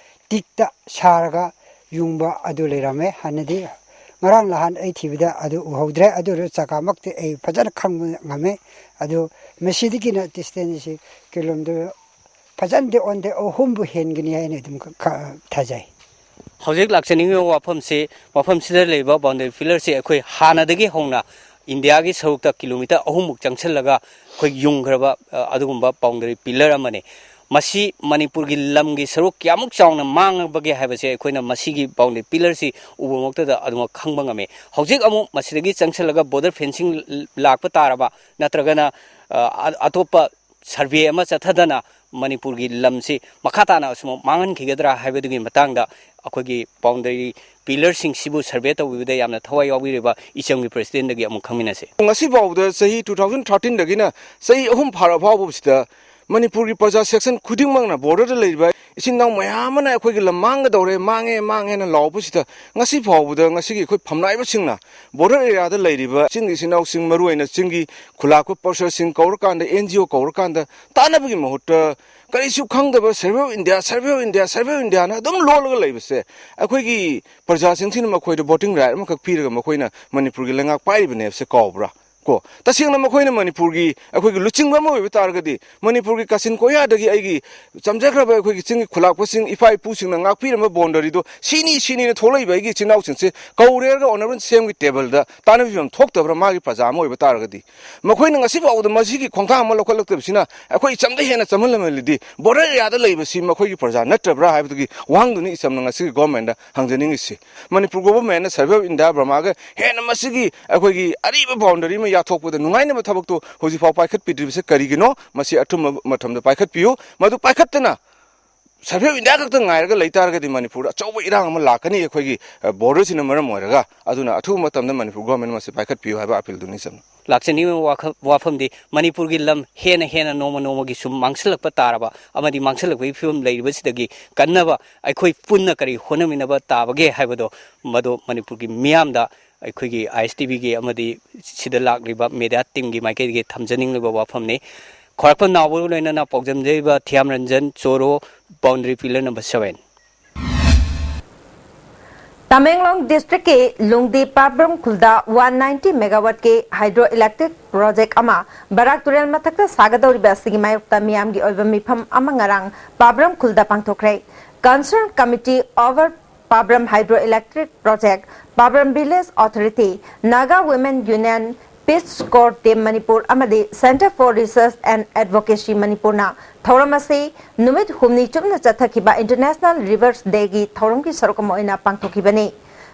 ꯇꯤꯛꯇ ꯁꯥꯔꯒ ꯌꯨꯡꯕ ꯑꯗꯨ ꯂꯩꯔꯝꯃꯦ꯫ ꯍꯥꯟꯅꯗꯤ ꯉꯔꯥꯡ ꯅꯍꯥꯟ ꯑꯩ ꯊꯤꯕꯗ ꯑꯗꯨ ꯎꯍꯧꯗ꯭ꯔꯦ꯫ ꯑꯗꯨ ꯑꯣꯏꯔꯁꯨ ꯖꯒꯥꯃꯛꯇꯤ ꯑꯩ ꯐꯖꯅ ꯈꯪꯕ ꯉꯝꯃꯦ꯫ ꯑꯗꯨ ꯃꯁꯤꯗꯒꯤꯅ ꯗꯤꯁꯇꯦꯟꯁꯁꯤ ꯀꯤꯂꯣꯃꯤꯇꯔ ꯐꯖꯅꯗꯤ ꯑꯣꯟꯗꯦ, ꯑꯍꯨꯝꯕꯨ ꯍꯦꯟꯒꯅꯤ ꯍꯥꯏꯅ ꯑꯗꯨꯝ ꯈ-, ꯈ-, ꯊꯥꯖꯩ꯫ ꯍꯧꯖꯤꯛ ꯂꯥꯛꯆꯅꯤꯡꯉꯤꯕ ꯋꯥꯐꯝꯁꯤ, ꯃꯐꯝꯁꯤꯗ ꯂꯩꯕ ꯕꯥꯎꯟꯗꯔꯤ ꯄꯤꯂꯔꯁꯤ ꯑꯩꯈꯣꯏ ꯍꯥꯟꯅꯗꯒꯤ ꯍꯧꯅ ꯏꯟꯗꯤꯌꯥꯒꯤ ꯁꯔꯨꯛꯇ ꯀꯤꯂꯣꯃꯤꯇꯔ ꯑꯍꯨꯝꯃꯨꯛ ꯆꯪꯁꯤꯜꯂꯒ ꯑꯩꯈꯣꯏ ꯌꯨꯡꯈ꯭ꯔꯕ, ꯑ, ꯑꯗꯨꯒꯨꯝꯕ ꯕꯥꯎꯟꯗꯔꯤ ꯄꯤꯂꯔ ꯑꯃꯅꯤ꯫ ꯃꯁꯤ ꯃꯅꯤꯄꯨꯔꯒꯤ ꯂꯝꯒꯤ ꯁꯔꯨꯛ ꯀꯌꯥꯃꯨꯛ ꯆꯥꯎꯅ ꯃꯥꯡꯉꯕꯒꯦ ꯍꯥꯏꯕꯁꯦ ꯑꯩꯈꯣꯏꯅ ꯃꯁꯤꯒꯤ ꯕꯥꯎꯟꯗꯔꯤ ꯄꯤꯂꯔꯁꯤ ꯎꯕꯃꯛꯇꯗ ꯑꯗꯨꯃꯛ ꯈꯪꯕ ꯉꯝꯃꯤ꯫ ꯍꯧꯖꯤꯛ ꯑꯃꯨꯛ ꯃꯁꯤꯗꯒꯤ ꯆꯪꯁꯤꯜꯂꯒ ꯕꯣꯔꯗꯔ ꯐꯦꯟꯁꯤꯡ ꯂꯥꯛꯄ ꯇꯥꯔꯕ, ꯅꯠꯇ꯭ꯔꯒꯅ, ꯑ, ꯑꯇꯣꯞꯄ ꯁꯔꯚꯦ ꯑꯃ ꯆꯠꯊꯗꯅ ꯃꯅꯤꯄꯨꯔꯒꯤ ꯂꯝꯁꯤ ꯃꯈꯥ ꯇꯥꯅ ꯑꯁꯨꯝ ꯃꯥꯡꯍꯟꯈꯤꯒꯗ꯭ꯔꯥ ꯍꯥꯏꯕꯗꯨꯒꯤ ꯃꯇꯥꯡꯗ ꯑꯩꯈꯣꯏꯒꯤ ꯕꯥꯎꯟꯗꯔꯤ ꯄꯤꯂꯔꯁꯤꯡꯁꯤꯕꯨ ꯁꯔꯚꯦ ꯇꯧꯕꯤꯕꯗ ꯌꯥꯝꯅ ꯊꯋꯥꯏ ꯌꯥꯎꯕꯤꯔꯤꯕ ꯏꯆꯝꯒꯤ ꯄ꯭ꯔꯁꯤꯗꯦꯟꯗꯒꯤ ꯑꯃꯨꯛ ꯈꯪꯃꯤꯟꯅꯁꯤ꯫ ꯉꯁꯤ ꯐꯥꯎꯕꯗ ꯆꯍꯤ two thousand thirteenꯗꯒꯤꯅ ꯆꯍꯤ ꯑꯍꯨꯝ ꯐꯥꯔꯛ ꯐꯥꯎꯕꯁꯤꯗ ꯃꯅꯤꯄꯨꯔꯒꯤ ꯄ꯭ꯔꯖꯥ ꯁꯦꯛꯁꯟ ꯈꯨꯗꯤꯡꯃꯛꯅ ꯕꯣꯔꯗꯔꯗ ꯂꯩꯔꯤꯕ ꯏꯆꯤꯟ ꯏꯅꯥꯎ ꯃꯌꯥꯝ ꯑꯃꯅ ꯑꯩꯈꯣꯏꯒꯤ ꯂꯝ ꯃꯥꯡꯒꯗꯧꯔꯦ, ꯃꯥꯡꯉꯦ, ꯃꯥꯡꯉꯦꯅ ꯂꯥꯎꯕꯁꯤꯗ ꯉꯁꯤ ꯐꯥꯎꯕꯗ ꯉꯁꯤꯒꯤ ꯑꯩꯈꯣꯏ ꯐꯝꯅꯥꯏꯕꯁꯤꯡꯅ ꯕꯣꯔꯗꯔ ꯑꯦꯔꯤꯌꯥꯗ ꯂꯩꯔꯤꯕ ꯆꯤꯡꯒꯤ ꯏꯆꯤꯟ ꯏꯅꯥꯎꯁꯤꯡ, ꯃꯔꯨꯑꯣꯏꯅ ꯆꯤꯡꯒꯤ ꯈꯨꯜꯂꯥꯛꯄ ꯄꯔꯁꯟꯁꯤꯡ ꯀꯧꯔꯀꯥꯟꯗ, ꯑꯦꯟ ꯖꯤ ꯑꯣ ꯀꯧꯔꯀꯥꯟꯗ ꯇꯥꯟꯅꯕꯒꯤ ꯃꯍꯨꯠꯇ ꯀꯔꯤꯁꯨ ꯈꯪꯗꯕ Survey of India, Survey of India, Survey of Indiaꯅ ꯑꯗꯨꯝ ꯂꯣꯜꯂꯒ ꯂꯩꯕꯁꯦ, ꯑꯩꯈꯣꯏꯒꯤ ꯄ꯭ꯔꯖꯥꯁꯤꯡꯁꯤꯅ ꯃꯈꯣꯏꯗ ꯚꯣꯇꯤꯡ ꯔꯥꯏꯠ ꯑꯃꯈꯛ ꯄꯤꯔꯒ ꯃꯈꯣꯏꯅ ꯃꯅꯤꯄꯨꯔꯒꯤ ꯂꯩꯉꯥꯛ ꯄꯥꯏꯔꯤꯕꯅꯦ ꯍꯥꯏꯕꯁꯦ ꯀꯥꯎꯕ꯭ꯔꯥ? ꯀꯣ, ꯇꯁꯦꯡꯅ ꯃꯈꯣꯏꯅ ꯃꯅꯤꯄꯨꯔꯒꯤ ꯑꯩꯈꯣꯏꯒꯤ ꯂꯨꯆꯤꯡꯕ ꯑꯃ ꯑꯣꯏꯕ ꯇꯥꯔꯒꯗꯤ, ꯃꯅꯤꯄꯨꯔꯒꯤ ꯀꯥꯆꯤꯟ ꯀꯣꯌꯥꯗꯒꯤ ꯑꯩꯒꯤ ꯆꯝꯖꯈ꯭ꯔꯕ ꯑꯩꯈꯣꯏꯒꯤ ꯆꯤꯡꯒꯤ ꯈꯨꯂꯥꯛꯄꯁꯤꯡ, ꯏꯄꯥ ꯏꯄꯨꯁꯤꯡꯅ ꯉꯥꯛꯄꯤꯔꯝꯕ ꯕꯥꯎꯟꯗꯔꯤꯗꯣ ꯁꯤꯅꯤ ꯁꯤꯅꯤꯅ ꯊꯣꯛꯂꯛꯏꯕ ꯑꯩꯒꯤ ꯏꯆꯤꯟ ꯏꯅꯥꯎꯁꯤꯡꯁꯦ ꯀꯧꯔꯦꯔꯒ ꯑꯣꯅꯔꯦꯕꯜ ꯁꯤ ꯑꯦꯝꯒꯤ ꯇꯦꯕꯜꯗ ꯇꯥꯟꯅꯕꯤꯐꯝ ꯊꯣꯛꯇꯕ꯭ꯔꯥ? ꯃꯥꯒꯤ ꯄ꯭ꯔꯖꯥ ꯑꯃ ꯑꯣꯏꯕ ꯇꯥꯔꯒꯗꯤ, ꯃꯈꯣꯏꯅ ꯉꯁꯤ ꯐꯥꯎꯕꯗ ꯃꯁꯤꯒꯤ ꯈꯣꯡꯊꯥꯡ ꯑꯃ ꯂꯧꯈꯠꯂꯛꯇꯕꯁꯤꯅ ꯑꯩꯈꯣꯏ ꯏꯆꯝꯗ ꯍꯦꯟꯅ ꯆꯃꯜꯂꯝꯍꯜꯂꯤꯗꯤ, ꯕꯣꯔꯗꯔ ꯑꯦꯔꯤꯌꯥꯗ ꯂꯩꯕꯁꯤ ꯃꯈꯣꯏꯒꯤ ꯄ꯭ꯔꯖꯥ ꯅꯠꯇꯕ꯭ꯔꯥ ꯍꯥꯏꯕꯗꯨꯒꯤ ꯋꯥꯍꯪꯗꯨꯅꯤ ꯏꯆꯝꯅ ꯉꯁꯤꯒꯤ ꯒꯣꯔꯃꯦꯟꯗ ꯍꯪꯖꯅꯤꯡꯉꯤꯁꯤ꯫ ꯃꯅꯤꯄꯨꯔ ꯒꯣꯚꯔꯃꯦꯟꯅ ꯁꯔꯚꯦ ꯑꯣꯐ ꯏꯟꯗꯤꯌꯥ ꯕꯔꯃꯥꯒ ꯍꯦꯟꯅ ꯃꯁꯤꯒꯤ ꯑꯩꯈꯣꯏꯒꯤ ꯑꯔꯤꯕ ꯕꯥꯎꯟꯗꯔꯤ ꯑꯃ ꯌꯥꯊꯣꯛꯄꯗ ꯅꯨꯡꯉꯥꯏꯅꯕ ꯊꯕꯛꯇꯣ ꯍꯧꯖꯤꯛꯐꯥꯎ ꯄꯥꯏꯈꯠꯄꯤꯗ꯭ꯔꯤꯕꯁꯦ ꯀꯔꯤꯒꯤꯅꯣ? ꯃꯁꯤ ꯑꯊꯨꯕ ꯃꯇꯝꯗ ꯄꯥꯏꯈꯠꯄꯤꯌꯨ꯫ ꯃꯗꯨ ꯄꯥꯏꯈꯠꯇꯅ ꯁꯔꯚꯦ ꯑꯣꯐ ꯏꯟꯗꯤꯌꯥ ꯈꯛꯇ ꯉꯥꯏꯔꯒ ꯂꯩꯇꯥꯔꯒꯗꯤ ꯃꯅꯤꯄꯨꯔꯗ ꯑꯆꯧꯕ ꯏꯔꯥꯡ ꯑꯃ ꯂꯥꯛꯀꯅꯤ ꯑꯩꯈꯣꯏꯒꯤ, ꯑ, ꯕꯣꯔꯗꯔꯁꯤꯅ ꯃꯔꯝ ꯑꯣꯏꯔꯒ꯫ ꯑꯗꯨꯅ ꯑꯊꯨꯕ ꯃꯇꯝꯗ ꯃꯅꯤꯄꯨꯔ ꯒꯣꯔꯃꯦꯟ ꯃꯁꯤ ꯄꯥꯏꯈꯠꯄꯤꯌꯨ ꯍꯥꯏꯕ ꯑꯄꯤꯜꯗꯨꯅꯤ ꯏꯆꯝꯅ꯫ ꯂꯥꯛꯆꯅꯤꯡꯕ ꯋꯥꯈꯜ-, ꯋꯥꯐꯝꯗꯤ ꯃꯅꯤꯄꯨꯔꯒꯤ ꯂꯝ ꯍꯦꯟꯅ ꯍꯦꯟꯅ ꯅꯣꯡꯃ ꯅꯣꯡꯃꯒꯤ ꯁꯨꯝ ꯃꯥꯡꯁꯤꯜꯂꯛꯄ ꯇꯥꯔꯕ ꯑꯃꯗꯤ ꯃꯥꯡꯁꯤꯜꯂꯛꯄꯒꯤ ꯐꯤꯕꯝ ꯂꯩꯔꯤꯕꯁꯤꯗꯒꯤ ꯀꯟꯅꯕ ꯑꯩꯈꯣꯏ ꯄꯨꯟꯅ ꯀꯔꯤ ꯍꯣꯠꯅꯃꯤꯟꯅꯕ ꯇꯥꯕꯒꯦ ꯍꯥꯏꯕꯗꯣ, ꯃꯗꯨ ꯃꯅꯤꯄꯨꯔꯒꯤ ꯃꯤꯌꯥꯝꯗ ꯑꯩꯈꯣꯏꯒꯤ ꯑꯥꯏ ꯑꯦꯁ ꯇꯤ ꯚꯤꯒꯤ ꯑꯃꯗꯤ ꯁꯤꯗ ꯂꯥꯛꯂꯤꯕ ꯃꯦꯗꯤꯌꯥ ꯇꯤꯝꯒꯤ ꯃꯥꯏꯀꯩꯗꯒꯤ ꯊꯝꯖꯅꯤꯡꯂꯤꯕ ꯋꯥꯐꯝꯅꯤ꯫ ꯈ꯭ꯋꯥꯏꯔꯥꯛꯄꯝ ꯅꯥꯎꯕꯒ ꯂꯣꯏꯅꯅ ꯄꯥꯎꯖꯝꯖꯩꯕ ꯊꯤꯌꯥꯝꯔꯟꯖꯟ ꯆꯣꯔꯣ, boundary pillar number seven. Tamenglong ꯗꯤꯁꯇ꯭ꯔꯤꯛꯀꯤ ꯂꯨꯡꯗꯤ ꯄꯥꯕ꯭ꯔꯝ ꯈꯨꯜꯗ ꯋꯥꯟ ꯅꯥꯏꯟꯇꯤ ꯃꯦꯒꯥꯋꯥꯠꯀꯤ ꯍꯥꯏꯗ꯭ꯔꯣ ꯏꯂꯦꯛꯇ꯭ꯔꯤꯛ ꯄ꯭ꯔꯣꯖꯦꯛ ꯑꯃ ꯕꯔꯥꯛ ꯇꯨꯔꯦꯜ ꯃꯊꯛꯇ ꯁꯥꯒꯗꯧꯔꯤꯕ ꯑꯁꯤꯒꯤ ꯃꯥꯌꯣꯛꯇ ꯃꯤꯌꯥꯝꯒꯤ ꯑꯣꯏꯕ ꯃꯤꯐꯝ ꯑꯃ ꯉꯔꯥꯡ ꯄꯥꯕ꯭ꯔꯝ ꯈꯨꯜꯗ ꯄꯥꯡꯊꯣꯛꯈ꯭ꯔꯦ꯫ Concerned Committee over Pabram Hydroelectric Project, Pabram Village Authority, Naga Women Union, Peace Corps Team Manipur ꯑꯃꯗꯤ Center for Research and Advocacy ꯃꯅꯤꯄꯨꯔꯅ ꯊꯧꯔꯝ ꯑꯁꯤ ꯅꯨꯃꯤꯠ ꯍꯨꯝꯅꯤ ꯆꯨꯞꯅ ꯆꯠꯊꯈꯤꯕ International Rivers Dayꯒꯤ ꯊꯧꯔꯝꯒꯤ ꯁꯔꯨꯛ ꯑꯃ ꯑꯣꯏꯅ ꯄꯥꯡꯊꯣꯛꯈꯤꯕꯅꯤ꯫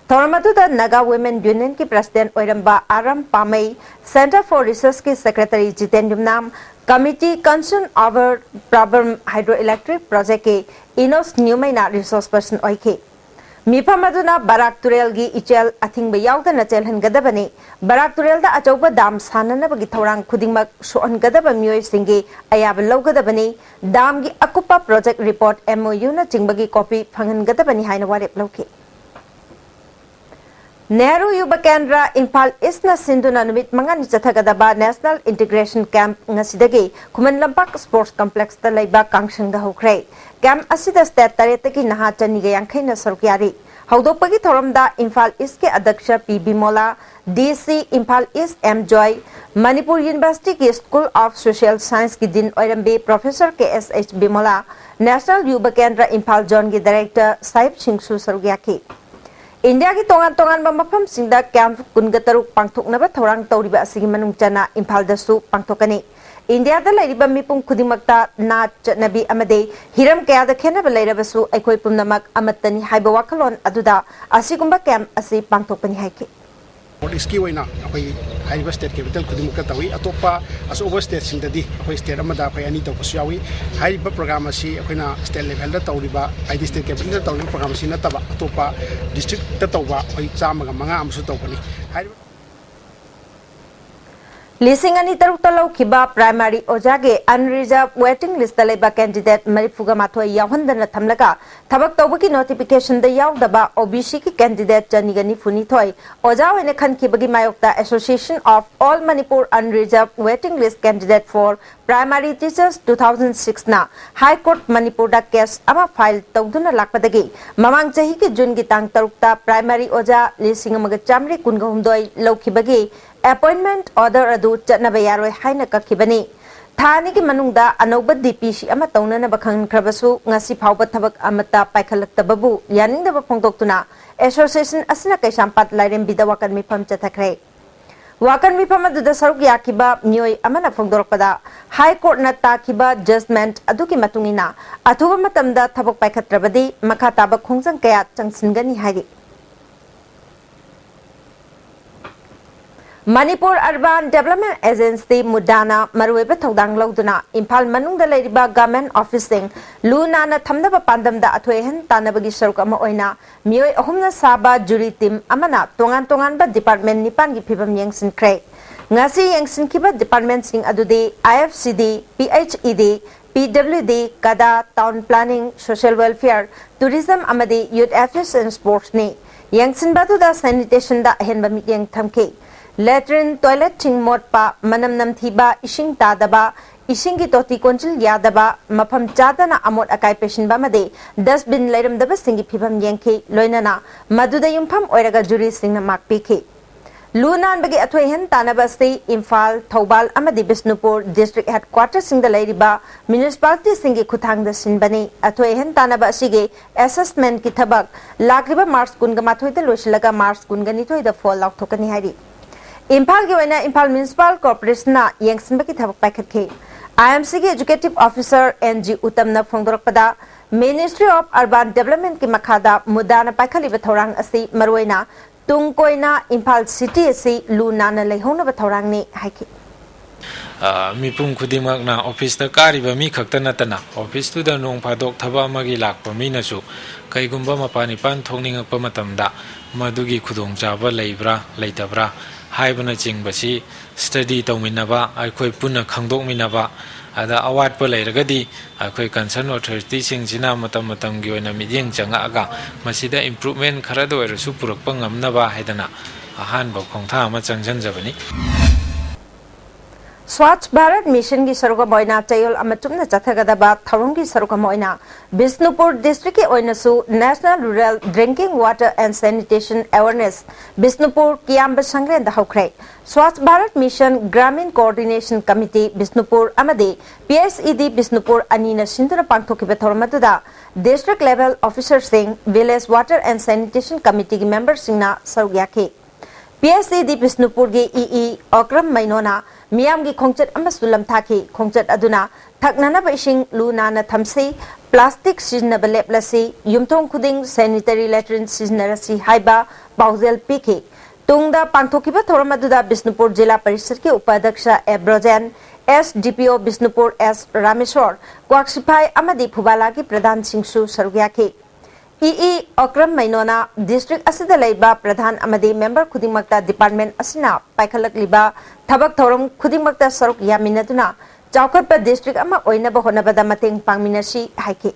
ꯊꯧꯔꯝ ꯑꯗꯨꯗ Naga Women Unionꯒꯤ President ꯑꯣꯏꯔꯝꯕ R M Pamei, Center for Researchꯀꯤ Secretary Jiten Yumnam, Committee Concerned over Pabram Hydroelectric Projectꯀꯤ ꯏꯅꯣꯁ ꯅ꯭ꯌꯨꯃꯩꯅ resource person ꯑꯣꯏꯈꯤ꯫ ꯃꯤꯐꯝ ꯑꯗꯨꯅ ꯕꯔꯥꯛ ꯇꯨꯔꯦꯜꯒꯤ ꯏꯆꯦꯜ ꯑꯊꯤꯡꯕ ꯌꯥꯎꯗꯅ ꯆꯦꯜꯍꯟꯒꯗꯕꯅꯤ, ꯕꯔꯥꯛ ꯇꯨꯔꯦꯜꯗ ꯑꯆꯧꯕ ꯗꯥꯝ ꯁꯥꯟꯅꯅꯕꯒꯤ ꯊꯧꯔꯥꯡ ꯈꯨꯗꯤꯡꯃꯛ ꯁꯣꯛꯍꯟꯒꯗꯕ ꯃꯤꯑꯣꯏꯁꯤꯡꯒꯤ ꯑꯌꯥꯕ ꯂꯧꯒꯗꯕꯅꯤ, ꯗꯥꯝꯒꯤ ꯑꯀꯨꯞꯄ project report, M O Uꯅꯆꯤꯡꯕꯒꯤ copy ꯐꯪꯍꯟꯒꯗꯕꯅꯤ ꯍꯥꯏꯅ ꯋꯥꯔꯦꯞ ꯂꯧꯈꯤ꯫ ꯅꯦꯍꯔꯨ ꯌꯨꯕ ꯀꯦꯟꯗ꯭ꯔ ꯏꯝꯐꯥꯜ ꯏꯁꯅ ꯁꯤꯟꯗꯨꯅ ꯅꯨꯃꯤꯠ ꯃꯉꯥꯅꯤ ꯆꯠꯊꯒꯗꯕ National Integration Camp ꯉꯁꯤꯗꯒꯤ ꯈꯨꯃꯟ ꯂꯝꯄꯥꯛ Sports Complexꯇ ꯂꯩꯕ ꯀꯥꯡꯁꯪꯗ ꯍꯧꯈ꯭ꯔꯦ꯫ Camp ꯑꯁꯤꯗ state ꯇꯔꯦꯠꯇꯒꯤ ꯅꯍꯥ ꯆꯅꯤꯒ ꯌꯥꯡꯈꯩꯅ ꯁꯔꯨꯛ ꯌꯥꯔꯤ꯫ ꯍꯧꯗꯣꯛꯄꯒꯤ ꯊꯧꯔꯝꯗ ꯏꯝꯐꯥꯜ ꯏꯁꯀꯤ ꯑꯗ꯭ꯌꯛꯁ ꯄꯤ Bimola, D C Imphal east M Joy, Manipur ꯌꯨꯅꯤꯚꯔꯁꯤꯇꯤꯒꯤ ꯁ꯭ꯀꯨꯜ ꯑꯣꯐ ꯁꯣꯁꯤꯌꯦꯜ ꯁꯥꯏꯟꯁꯀꯤ ꯗꯤꯟ ꯑꯣꯏꯔꯝꯕꯤ professor K S H Bimola, national Yuva Kendra Imphal ꯖꯣꯟꯒꯤ director Sahib ꯁꯤꯡꯁꯨ ꯁꯔꯨꯛ ꯌꯥꯈꯤ꯫ ꯏꯟꯗꯤꯌꯥꯒꯤ ꯇꯣꯉꯥꯟ ꯇꯣꯉꯥꯟꯕ ꯃꯐꯝꯁꯤꯡꯗ ꯀꯦꯝꯞ ꯀꯨꯟꯒ ꯇꯔꯨꯛ ꯄꯥꯡꯊꯣꯛꯅꯕ ꯊꯧꯔꯥꯡ ꯇꯧꯔꯤꯕ ꯑꯁꯤꯒꯤ ꯃꯅꯨꯡ ꯆꯟꯅ ꯏꯝꯐꯥꯜꯗꯁꯨ ꯄꯥꯡꯊꯣꯛꯀꯅꯤ꯫ ꯏꯟꯗꯤꯌꯥꯗ ꯂꯩꯔꯤꯕ ꯃꯤꯄꯨꯝ ꯈꯨꯗꯤꯡꯃꯛꯇ ꯅꯥꯠ, ꯆꯠꯅꯕꯤ ꯑꯃꯗꯤ ꯍꯤꯔꯝ ꯀꯌꯥꯗ ꯈꯦꯠꯅꯕ ꯂꯩꯔꯕꯁꯨ ꯑꯩꯈꯣꯏ ꯄꯨꯝꯅꯃꯛ ꯑꯃꯠꯇꯅꯤ ꯍꯥꯏꯕ ꯋꯥꯈꯜꯂꯣꯟ ꯑꯗꯨꯗ ꯑꯁꯤꯒꯨꯝꯕ ꯀꯦꯝꯞ ꯑꯁꯤ ꯄꯥꯡꯊꯣꯛꯄꯅꯤ ꯍꯥꯏꯈꯤ꯫ ꯅꯣꯔꯠ ꯏꯁꯀꯤ ꯑꯣꯏꯅ ꯑꯩꯈꯣꯏ ꯍꯥꯏꯔꯤꯕ ꯁ꯭ꯇꯦꯠ ꯀꯦꯄꯤꯇꯦꯜ ꯈꯨꯗꯤꯡꯃꯛꯇ ꯇꯧꯏ꯫ ꯑꯇꯣꯞꯄ ꯑꯆꯧꯕ ꯁ꯭ꯇꯦꯠꯁꯤꯡꯗꯗꯤ ꯑꯩꯈꯣꯏ ꯁ꯭ꯇꯦꯠ ꯑꯃꯗ ꯑꯩꯈꯣꯏ ꯑꯅꯤ ꯇꯧꯕꯁꯨ ꯌꯥꯎꯏ꯫ ꯍꯥꯏꯔꯤꯕ ꯄ꯭ꯔꯣꯒ꯭ꯔꯥꯝ ꯑꯁꯤ ꯑꯩꯈꯣꯏꯅ ꯁ꯭ꯇꯦꯠ ꯂꯦꯚꯦꯜꯗ ꯇꯧꯔꯤꯕ, ꯍꯥꯏꯗꯤ ꯁ꯭ꯇꯦꯠ ꯀꯦꯄꯤꯇꯦꯜꯗ ꯇꯧꯔꯤꯕ ꯄ꯭ꯔꯣꯒ꯭ꯔꯥꯝ ꯑꯁꯤ ꯅꯠꯇꯕ ꯑꯇꯣꯞꯄ ꯗꯤꯁꯇ꯭ꯔꯤꯛꯇ ꯇꯧꯕ ꯑꯩꯈꯣꯏ ꯆꯥꯝꯃꯒ ꯃꯉꯥ ꯑꯃꯁꯨ ꯇꯧꯒꯅꯤ꯫ ꯍꯥꯏꯔꯤꯕ ꯂꯤꯁꯤꯡ ꯑꯅꯤ ꯇꯔꯨꯛꯇ ꯂꯧꯈꯤꯕ ꯄ꯭ꯔꯥꯏꯃꯥꯔꯤ ꯑꯣꯖꯥꯒꯤ ꯑꯟꯔꯤꯖꯔꯚ ꯋꯦꯇꯤꯡ ꯂꯤꯁꯇ ꯂꯩꯕ ꯀꯦꯟꯗꯤꯗꯦꯠ ꯃꯔꯤꯐꯨꯒ ꯃꯥꯊꯣꯏ ꯌꯥꯎꯍꯟꯗꯅ ꯊꯝꯂꯒ ꯊꯕꯛ ꯇꯧꯕꯒꯤ ꯅꯣꯇꯤꯐꯤꯀꯦꯁꯟꯗ ꯌꯥꯎꯗꯕ ꯑꯣ ꯕꯤ ꯁꯤꯒꯤ ꯀꯦꯟꯗꯤꯗꯦꯠ ꯆꯅꯤꯒ ꯅꯤꯐꯨ ꯅꯤꯊꯣꯏ ꯑꯣꯖꯥ ꯑꯣꯏꯅ ꯈꯟꯈꯤꯕꯒꯤ ꯃꯥꯌꯣꯛꯇ Association of All Manipur Unreserved Waiting List Candidate for Primary Teachers two thousand sixꯅ ꯍꯥꯏ ꯀꯣꯔꯠ ꯃꯅꯤꯄꯨꯔꯗ ꯀꯦꯁ ꯑꯃ ꯐꯥꯏꯜ ꯇꯧꯗꯨꯅ ꯂꯥꯛꯄꯗꯒꯤ ꯃꯃꯥꯡ ꯆꯍꯤꯒꯤ ꯖꯨꯟꯒꯤ ꯇꯥꯡ ꯇꯔꯨꯛꯇ ꯄ꯭ꯔꯥꯏꯃꯥꯔꯤ ꯑꯣꯖꯥ ꯂꯤꯁꯤꯡ ꯑꯃꯒ ꯆꯥꯃꯔꯤ ꯀꯨꯟꯒ ꯍꯨꯝꯗꯣꯏ ꯂꯧꯈꯤꯕꯒꯤ ꯑꯦꯄꯣꯏꯟꯃꯦꯟꯠ ꯑꯣꯔꯗꯔ ꯑꯗꯨ ꯆꯠꯅꯕ ꯌꯥꯔꯣꯏ ꯍꯥꯏꯅ ꯀꯛꯈꯤꯕꯅꯤ꯫ ꯊꯥ ꯑꯅꯤꯒꯤ ꯃꯅꯨꯡꯗ ꯑꯅꯧꯕ ꯗꯤ ꯄꯤ ꯁꯤ ꯑꯃ ꯇꯧꯅꯅꯕ ꯈꯪꯍꯟꯈ꯭ꯔꯕꯁꯨ ꯉꯁꯤ ꯐꯥꯎꯕ ꯊꯕꯛ ꯑꯃꯠꯇ ꯄꯥꯏꯈꯠꯂꯛꯇꯕꯕꯨ ꯌꯥꯅꯤꯡꯗꯕ ꯐꯣꯡꯗꯣꯛꯇꯨꯅ ꯑꯦꯁꯣꯁꯤꯌꯦꯁꯟ ꯑꯁꯤꯅ ꯀꯩꯁꯥꯝꯄꯥꯠ ꯂꯥꯏꯔꯦꯝꯕꯤꯗ ꯋꯥꯀꯠ ꯃꯤꯐꯝ ꯆꯠꯊꯈ꯭ꯔꯦ꯫ ꯋꯥꯀꯠ ꯃꯤꯐꯝ ꯑꯗꯨꯗ ꯁꯔꯨꯛ ꯌꯥꯈꯤꯕ ꯃꯤꯑꯣꯏ ꯑꯃꯅ ꯐꯣꯡꯗꯣꯔꯛꯄꯗ, ꯍꯥꯏ ꯀꯣꯔꯠꯅ ꯇꯥꯈꯤꯕ ꯖꯖꯃꯦꯟꯠ ꯑꯗꯨꯒꯤ ꯃꯇꯨꯡ ꯏꯟꯅ ꯑꯊꯨꯕ ꯃꯇꯝꯗ ꯊꯕꯛ ꯄꯥꯏꯈꯠꯇ꯭ꯔꯕꯗꯤ ꯃꯈꯥ ꯇꯥꯕ ꯈꯣꯡꯖꯪ ꯀꯌꯥ ꯆꯪꯁꯤꯟꯒꯅꯤ ꯍꯥꯏꯔꯤ꯫ ꯃꯅꯤꯄꯨꯔ ꯑꯔꯕꯥꯟ ꯗꯦꯕꯂꯞꯃꯦꯟꯠ ꯑꯦꯖꯦꯟꯁꯤ, ꯃꯨꯗꯥꯅ ꯃꯔꯨꯑꯣꯏꯕ ꯊꯧꯗꯥꯡ ꯂꯧꯗꯨꯅ ꯏꯝꯐꯥꯜ ꯃꯅꯨꯡꯗ ꯂꯩꯔꯤꯕ ꯒꯚꯔꯟꯃꯦꯟꯠ ꯑꯣꯐꯤꯁꯁꯤꯡ ꯂꯨ ꯅꯥꯟꯅ ꯊꯝꯅꯕ ꯄꯥꯟꯗꯝꯗ ꯑꯊꯣꯏ ꯑꯍꯦꯟ ꯇꯥꯟꯅꯕꯒꯤ ꯁꯔꯨꯛ ꯑꯃ ꯑꯣꯏꯅ ꯃꯤꯑꯣꯏ ꯑꯍꯨꯝꯅ ꯁꯥꯕ ꯖꯨꯔꯤ ꯇꯤꯝ ꯑꯃꯅ ꯇꯣꯉꯥꯟ ꯇꯣꯉꯥꯟꯕ ꯗꯤꯄꯥꯔꯠꯃꯦꯟꯠ ꯅꯤꯄꯥꯟꯒꯤ ꯐꯤꯚꯝ ꯌꯦꯡꯁꯤꯟꯈ꯭ꯔꯦ꯫ ꯉꯁꯤ ꯌꯦꯡꯁꯤꯟꯈꯤꯕ ꯗꯤꯄꯥꯔꯠꯃꯦꯟꯠꯁꯤꯡ ꯑꯗꯨꯗꯤ ꯑꯥꯏ ꯑꯦꯐ ꯁꯤ ꯗꯤ, ꯄꯤ ꯑꯩꯆ ꯏ ꯗꯤ, ꯄꯤ ꯗꯕ꯭ꯂꯤꯎ ꯗꯤ, ꯀꯗꯥ, town planning, social welfare, tourism ꯑꯃꯗꯤ ꯌꯨꯊ ꯑꯦꯐꯤꯌꯔꯁ ꯑꯦꯟ ꯁ꯭ꯄꯣꯔꯠꯁꯅꯤ꯫ ꯌꯦꯡꯁꯤꯟꯕ ꯑꯗꯨꯗ ꯁꯦꯅꯤꯇꯦꯁꯟꯗ ꯑꯍꯦꯟꯕ ꯃꯤꯠꯌꯦꯡ ꯊꯝꯈꯤ꯫ ꯂꯦꯇ꯭ꯔꯤꯟ, ꯇꯣꯏꯂꯦꯠꯁꯤꯡ ꯃꯣꯠꯄ, ꯃꯅꯝ ꯅꯝꯊꯤꯕ, ꯏꯁꯤꯡ ꯇꯥꯗꯕ, ꯏꯁꯤꯡꯒꯤ ꯇꯣꯇꯤ ꯀꯣꯟꯖꯤꯜ ꯌꯥꯗꯕ, ꯃꯐꯝ ꯆꯥꯗꯅ ꯑꯃꯣꯠ ꯑꯀꯥꯏ ꯄꯩꯁꯤꯟꯕ ꯑꯃꯗꯤ dustbin ꯂꯩꯔꯝꯗꯕꯁꯤꯡꯒꯤ ꯐꯤꯚꯝ ꯌꯦꯡꯈꯤ꯫ ꯂꯣꯏꯅꯅ ꯃꯗꯨꯗ ꯌꯨꯝꯐꯝ ꯑꯣꯏꯔꯒ ꯖꯨꯔꯤꯁꯤꯡꯅ ꯃꯥꯛ ꯄꯤꯈꯤ꯫ ꯂꯨ ꯅꯥꯟꯕꯒꯤ ꯑꯊꯣꯏ ꯑꯍꯦꯟ ꯇꯥꯟꯅꯕ ꯑꯁꯤ ꯏꯝꯐꯥꯜ, ꯊꯧꯕꯥꯜ ꯑꯃꯗꯤ ꯕꯤꯁꯅꯨꯄꯨꯔ district headquarterꯁꯤꯡꯗ ꯂꯩꯔꯤꯕ municipalityꯁꯤꯡꯒꯤ ꯈꯨꯠꯊꯥꯡꯗ ꯁꯤꯟꯕꯅꯤ꯫ ꯑꯊꯣꯏ ꯑꯍꯦꯟ ꯇꯥꯟꯅꯕ ꯑꯁꯤꯒꯤ assessmentꯀꯤ ꯊꯕꯛ ꯂꯥꯛꯂꯤꯕ March ꯀꯨꯟꯒ ꯃꯥꯊꯣꯏꯗ ꯂꯣꯏꯁꯤꯜꯂꯒ March ꯀꯨꯟꯒ ꯅꯤꯊꯣꯏꯗ ꯐꯣꯜ ꯂꯥꯎꯊꯣꯛꯀꯅꯤ ꯍꯥꯏꯔꯤ꯫ ꯏꯝꯐꯥꯜꯒꯤ ꯑꯣꯏꯅ ꯏꯝꯐꯥꯜ Municipal Corporationꯅ ꯌꯦꯡꯁꯤꯟꯕꯒꯤ ꯊꯕꯛ ꯄꯥꯏꯈꯠꯈꯤ꯫ IMCꯒꯤ Executive Officer N G ꯎꯇꯝꯅ ꯐꯣꯡꯗꯣꯔꯛꯄꯗ, Ministry of Urban Developmentꯀꯤ ꯃꯈꯥꯗ ꯃꯨꯗꯥꯅ ꯄꯥꯏꯈꯠꯂꯤꯕ ꯊꯧꯔꯥꯡ ꯑꯁꯤ ꯃꯔꯨꯑꯣꯏꯅ ꯇꯨꯡ ꯀꯣꯏꯅ ꯏꯝꯐꯥꯜ city ꯑꯁꯤ ꯂꯨ ꯅꯥꯟꯅ ꯂꯩꯍꯧꯅꯕ ꯊꯧꯔꯥꯡꯅꯤ ꯍꯥꯏꯈꯤ꯫ ꯑ, ꯃꯤꯄꯨꯝ ꯈꯨꯗꯤꯡꯃꯛꯅ officeꯇ ꯀꯥꯔꯤꯕ ꯃꯤ ꯈꯛꯇ ꯅꯠꯇꯅ, officeꯇꯨꯗ ꯅꯣꯡ ꯐꯥꯗꯣꯛ ꯊꯕꯛ ꯑꯃꯒꯤ ꯂꯥꯛꯄ ꯃꯤꯅꯁꯨ ꯀꯩꯒꯨꯝꯕ ꯃꯄꯥꯟ ꯏꯄꯥꯟ ꯊꯣꯛꯅꯤꯡꯉꯛꯄ ꯃꯇꯝꯗ ꯃꯗꯨꯒꯤ ꯈꯨꯗꯣꯡꯆꯥꯕ ꯂꯩꯕ꯭ꯔꯥ ꯂꯩꯇꯕ꯭ꯔꯥ ꯍꯥꯏꯕꯅꯆꯤꯡꯕꯁꯤ study ꯇꯧꯃꯤꯟꯅꯕ, ꯑꯩꯈꯣꯏ ꯄꯨꯟꯅ ꯈꯪꯗꯣꯛꯃꯤꯟꯅꯕ, ꯑꯗ ꯑꯋꯥꯠꯄ ꯂꯩꯔꯒꯗꯤ ꯑꯩꯈꯣꯏ concern authorityꯁꯤꯡꯁꯤꯅ ꯃꯇꯝ ꯃꯇꯝꯒꯤ ꯑꯣꯏꯅ ꯃꯤꯠꯌꯦꯡ ꯆꯪꯉꯛꯑꯒ ꯃꯁꯤꯗ improvement ꯈꯔꯗ ꯑꯣꯏꯔꯁꯨ ꯄꯨꯔꯛꯄ ꯉꯝꯅꯕ ꯍꯥꯏꯗꯅ ꯑꯍꯥꯟꯕ ꯈꯣꯡꯊꯥꯡ ꯑꯃ ꯆꯪꯁꯤꯟꯖꯕꯅꯤ꯫ Swachh Bharat Missionꯒꯤ ꯁꯔꯨꯛ ꯑꯃ ꯑꯣꯏꯅ ꯆꯌꯣꯜ ꯑꯃ ꯆꯨꯞꯅ ꯆꯠꯊꯒꯗꯕ ꯊꯧꯔꯝꯒꯤ ꯁꯔꯨꯛ ꯑꯃ ꯑꯣꯏꯅ ꯕꯤꯁꯅꯨꯄꯨꯔ districtꯀꯤ ꯑꯣꯏꯅꯁꯨ National Rural Drinking Water and Sanitation Awareness Bishnupur ꯀꯤꯌꯥꯝꯕ ꯁꯪꯂꯦꯟꯗ ꯍꯧꯈ꯭ꯔꯦ꯫ Swachh Bharat Mission Gramin Coordination Committee Bishnupur ꯑꯃꯗꯤ PSED ꯕꯤꯁꯅꯨꯄꯨꯔ ꯑꯅꯤꯅ ꯁꯤꯟꯗꯨꯅ ꯄꯥꯡꯊꯣꯛꯈꯤꯕ ꯊꯧꯔꯝ ꯑꯗꯨꯗ district level officerꯁꯤꯡ, Village Water and Sanitation Committeeꯒꯤ memberꯁꯤꯡꯅ ꯁꯔꯨꯛ ꯌꯥꯈꯤ꯫ PSED ꯕꯤꯁꯅꯨꯄꯨꯔꯒꯤ EE ꯑꯣꯀ꯭ꯔꯝ ꯃꯩꯅꯣꯅ ꯃꯤꯌꯥꯝꯒꯤ ꯈꯣꯡꯆꯠ ꯑꯃꯁꯨ ꯂꯝꯊꯥꯈꯤ꯫ ꯈꯣꯡꯆꯠ ꯑꯗꯨꯅ ꯊꯛꯅꯅꯕ ꯏꯁꯤꯡ ꯂꯨ ꯅꯥꯟꯅ ꯊꯝꯁꯤ, plastic ꯁꯤꯖꯤꯟꯅꯕ ꯂꯦꯞꯂꯁꯤ, ꯌꯨꯝꯊꯣꯡ ꯈꯨꯗꯤꯡ sanitary latrine ꯁꯤꯖꯤꯟꯅꯔꯁꯤ ꯍꯥꯏꯕ ꯄꯥꯎꯖꯦꯜ ꯄꯤꯈꯤ꯫ ꯇꯨꯡꯗ ꯄꯥꯡꯊꯣꯛꯈꯤꯕ ꯊꯧꯔꯝ ꯑꯗꯨꯗ ꯕꯤꯁꯅꯨꯄꯨꯔ ꯖꯤꯂꯥ ꯄꯔꯤꯁꯗꯀꯤ ꯎꯄꯥꯙ꯭ꯌꯛꯁ ꯑꯦ ꯕ꯭ꯔꯣꯖꯦꯟ, SDPO ꯕꯤꯁꯅꯨꯄꯨꯔ S ꯔꯥꯃꯦꯁꯣꯔ, ꯀ꯭ꯋꯥꯛꯁꯤꯐꯥꯏ ꯑꯃꯗꯤ ꯐꯨꯕꯥꯂꯥꯒꯤ ꯄ꯭ꯔꯙꯥꯟꯁꯤꯡꯁꯨ ꯁꯔꯨꯛ ꯌꯥꯈꯤ꯫ EE ꯑꯣꯀ꯭ꯔꯝ ꯃꯩꯅꯣꯅ district ꯑꯁꯤꯗ ꯂꯩꯕ ꯄ꯭ꯔꯙꯥꯟ ꯑꯃꯗꯤ member ꯈꯨꯗꯤꯡꯃꯛꯇ department ꯑꯁꯤꯅ ꯄꯥꯏꯈꯠꯂꯛꯂꯤꯕ ꯊꯕꯛ ꯊꯧꯔꯝ ꯈꯨꯗꯤꯡꯃꯛꯇ ꯁꯔꯨꯛ ꯌꯥꯃꯤꯟꯅꯗꯨꯅ ꯆꯥꯎꯈꯠꯄ district ꯑꯃ ꯑꯣꯏꯅꯕ ꯍꯣꯠꯅꯕꯗ ꯃꯇꯦꯡ ꯄꯥꯡꯃꯤꯟꯅꯁꯤ ꯍꯥꯏꯈꯤ꯫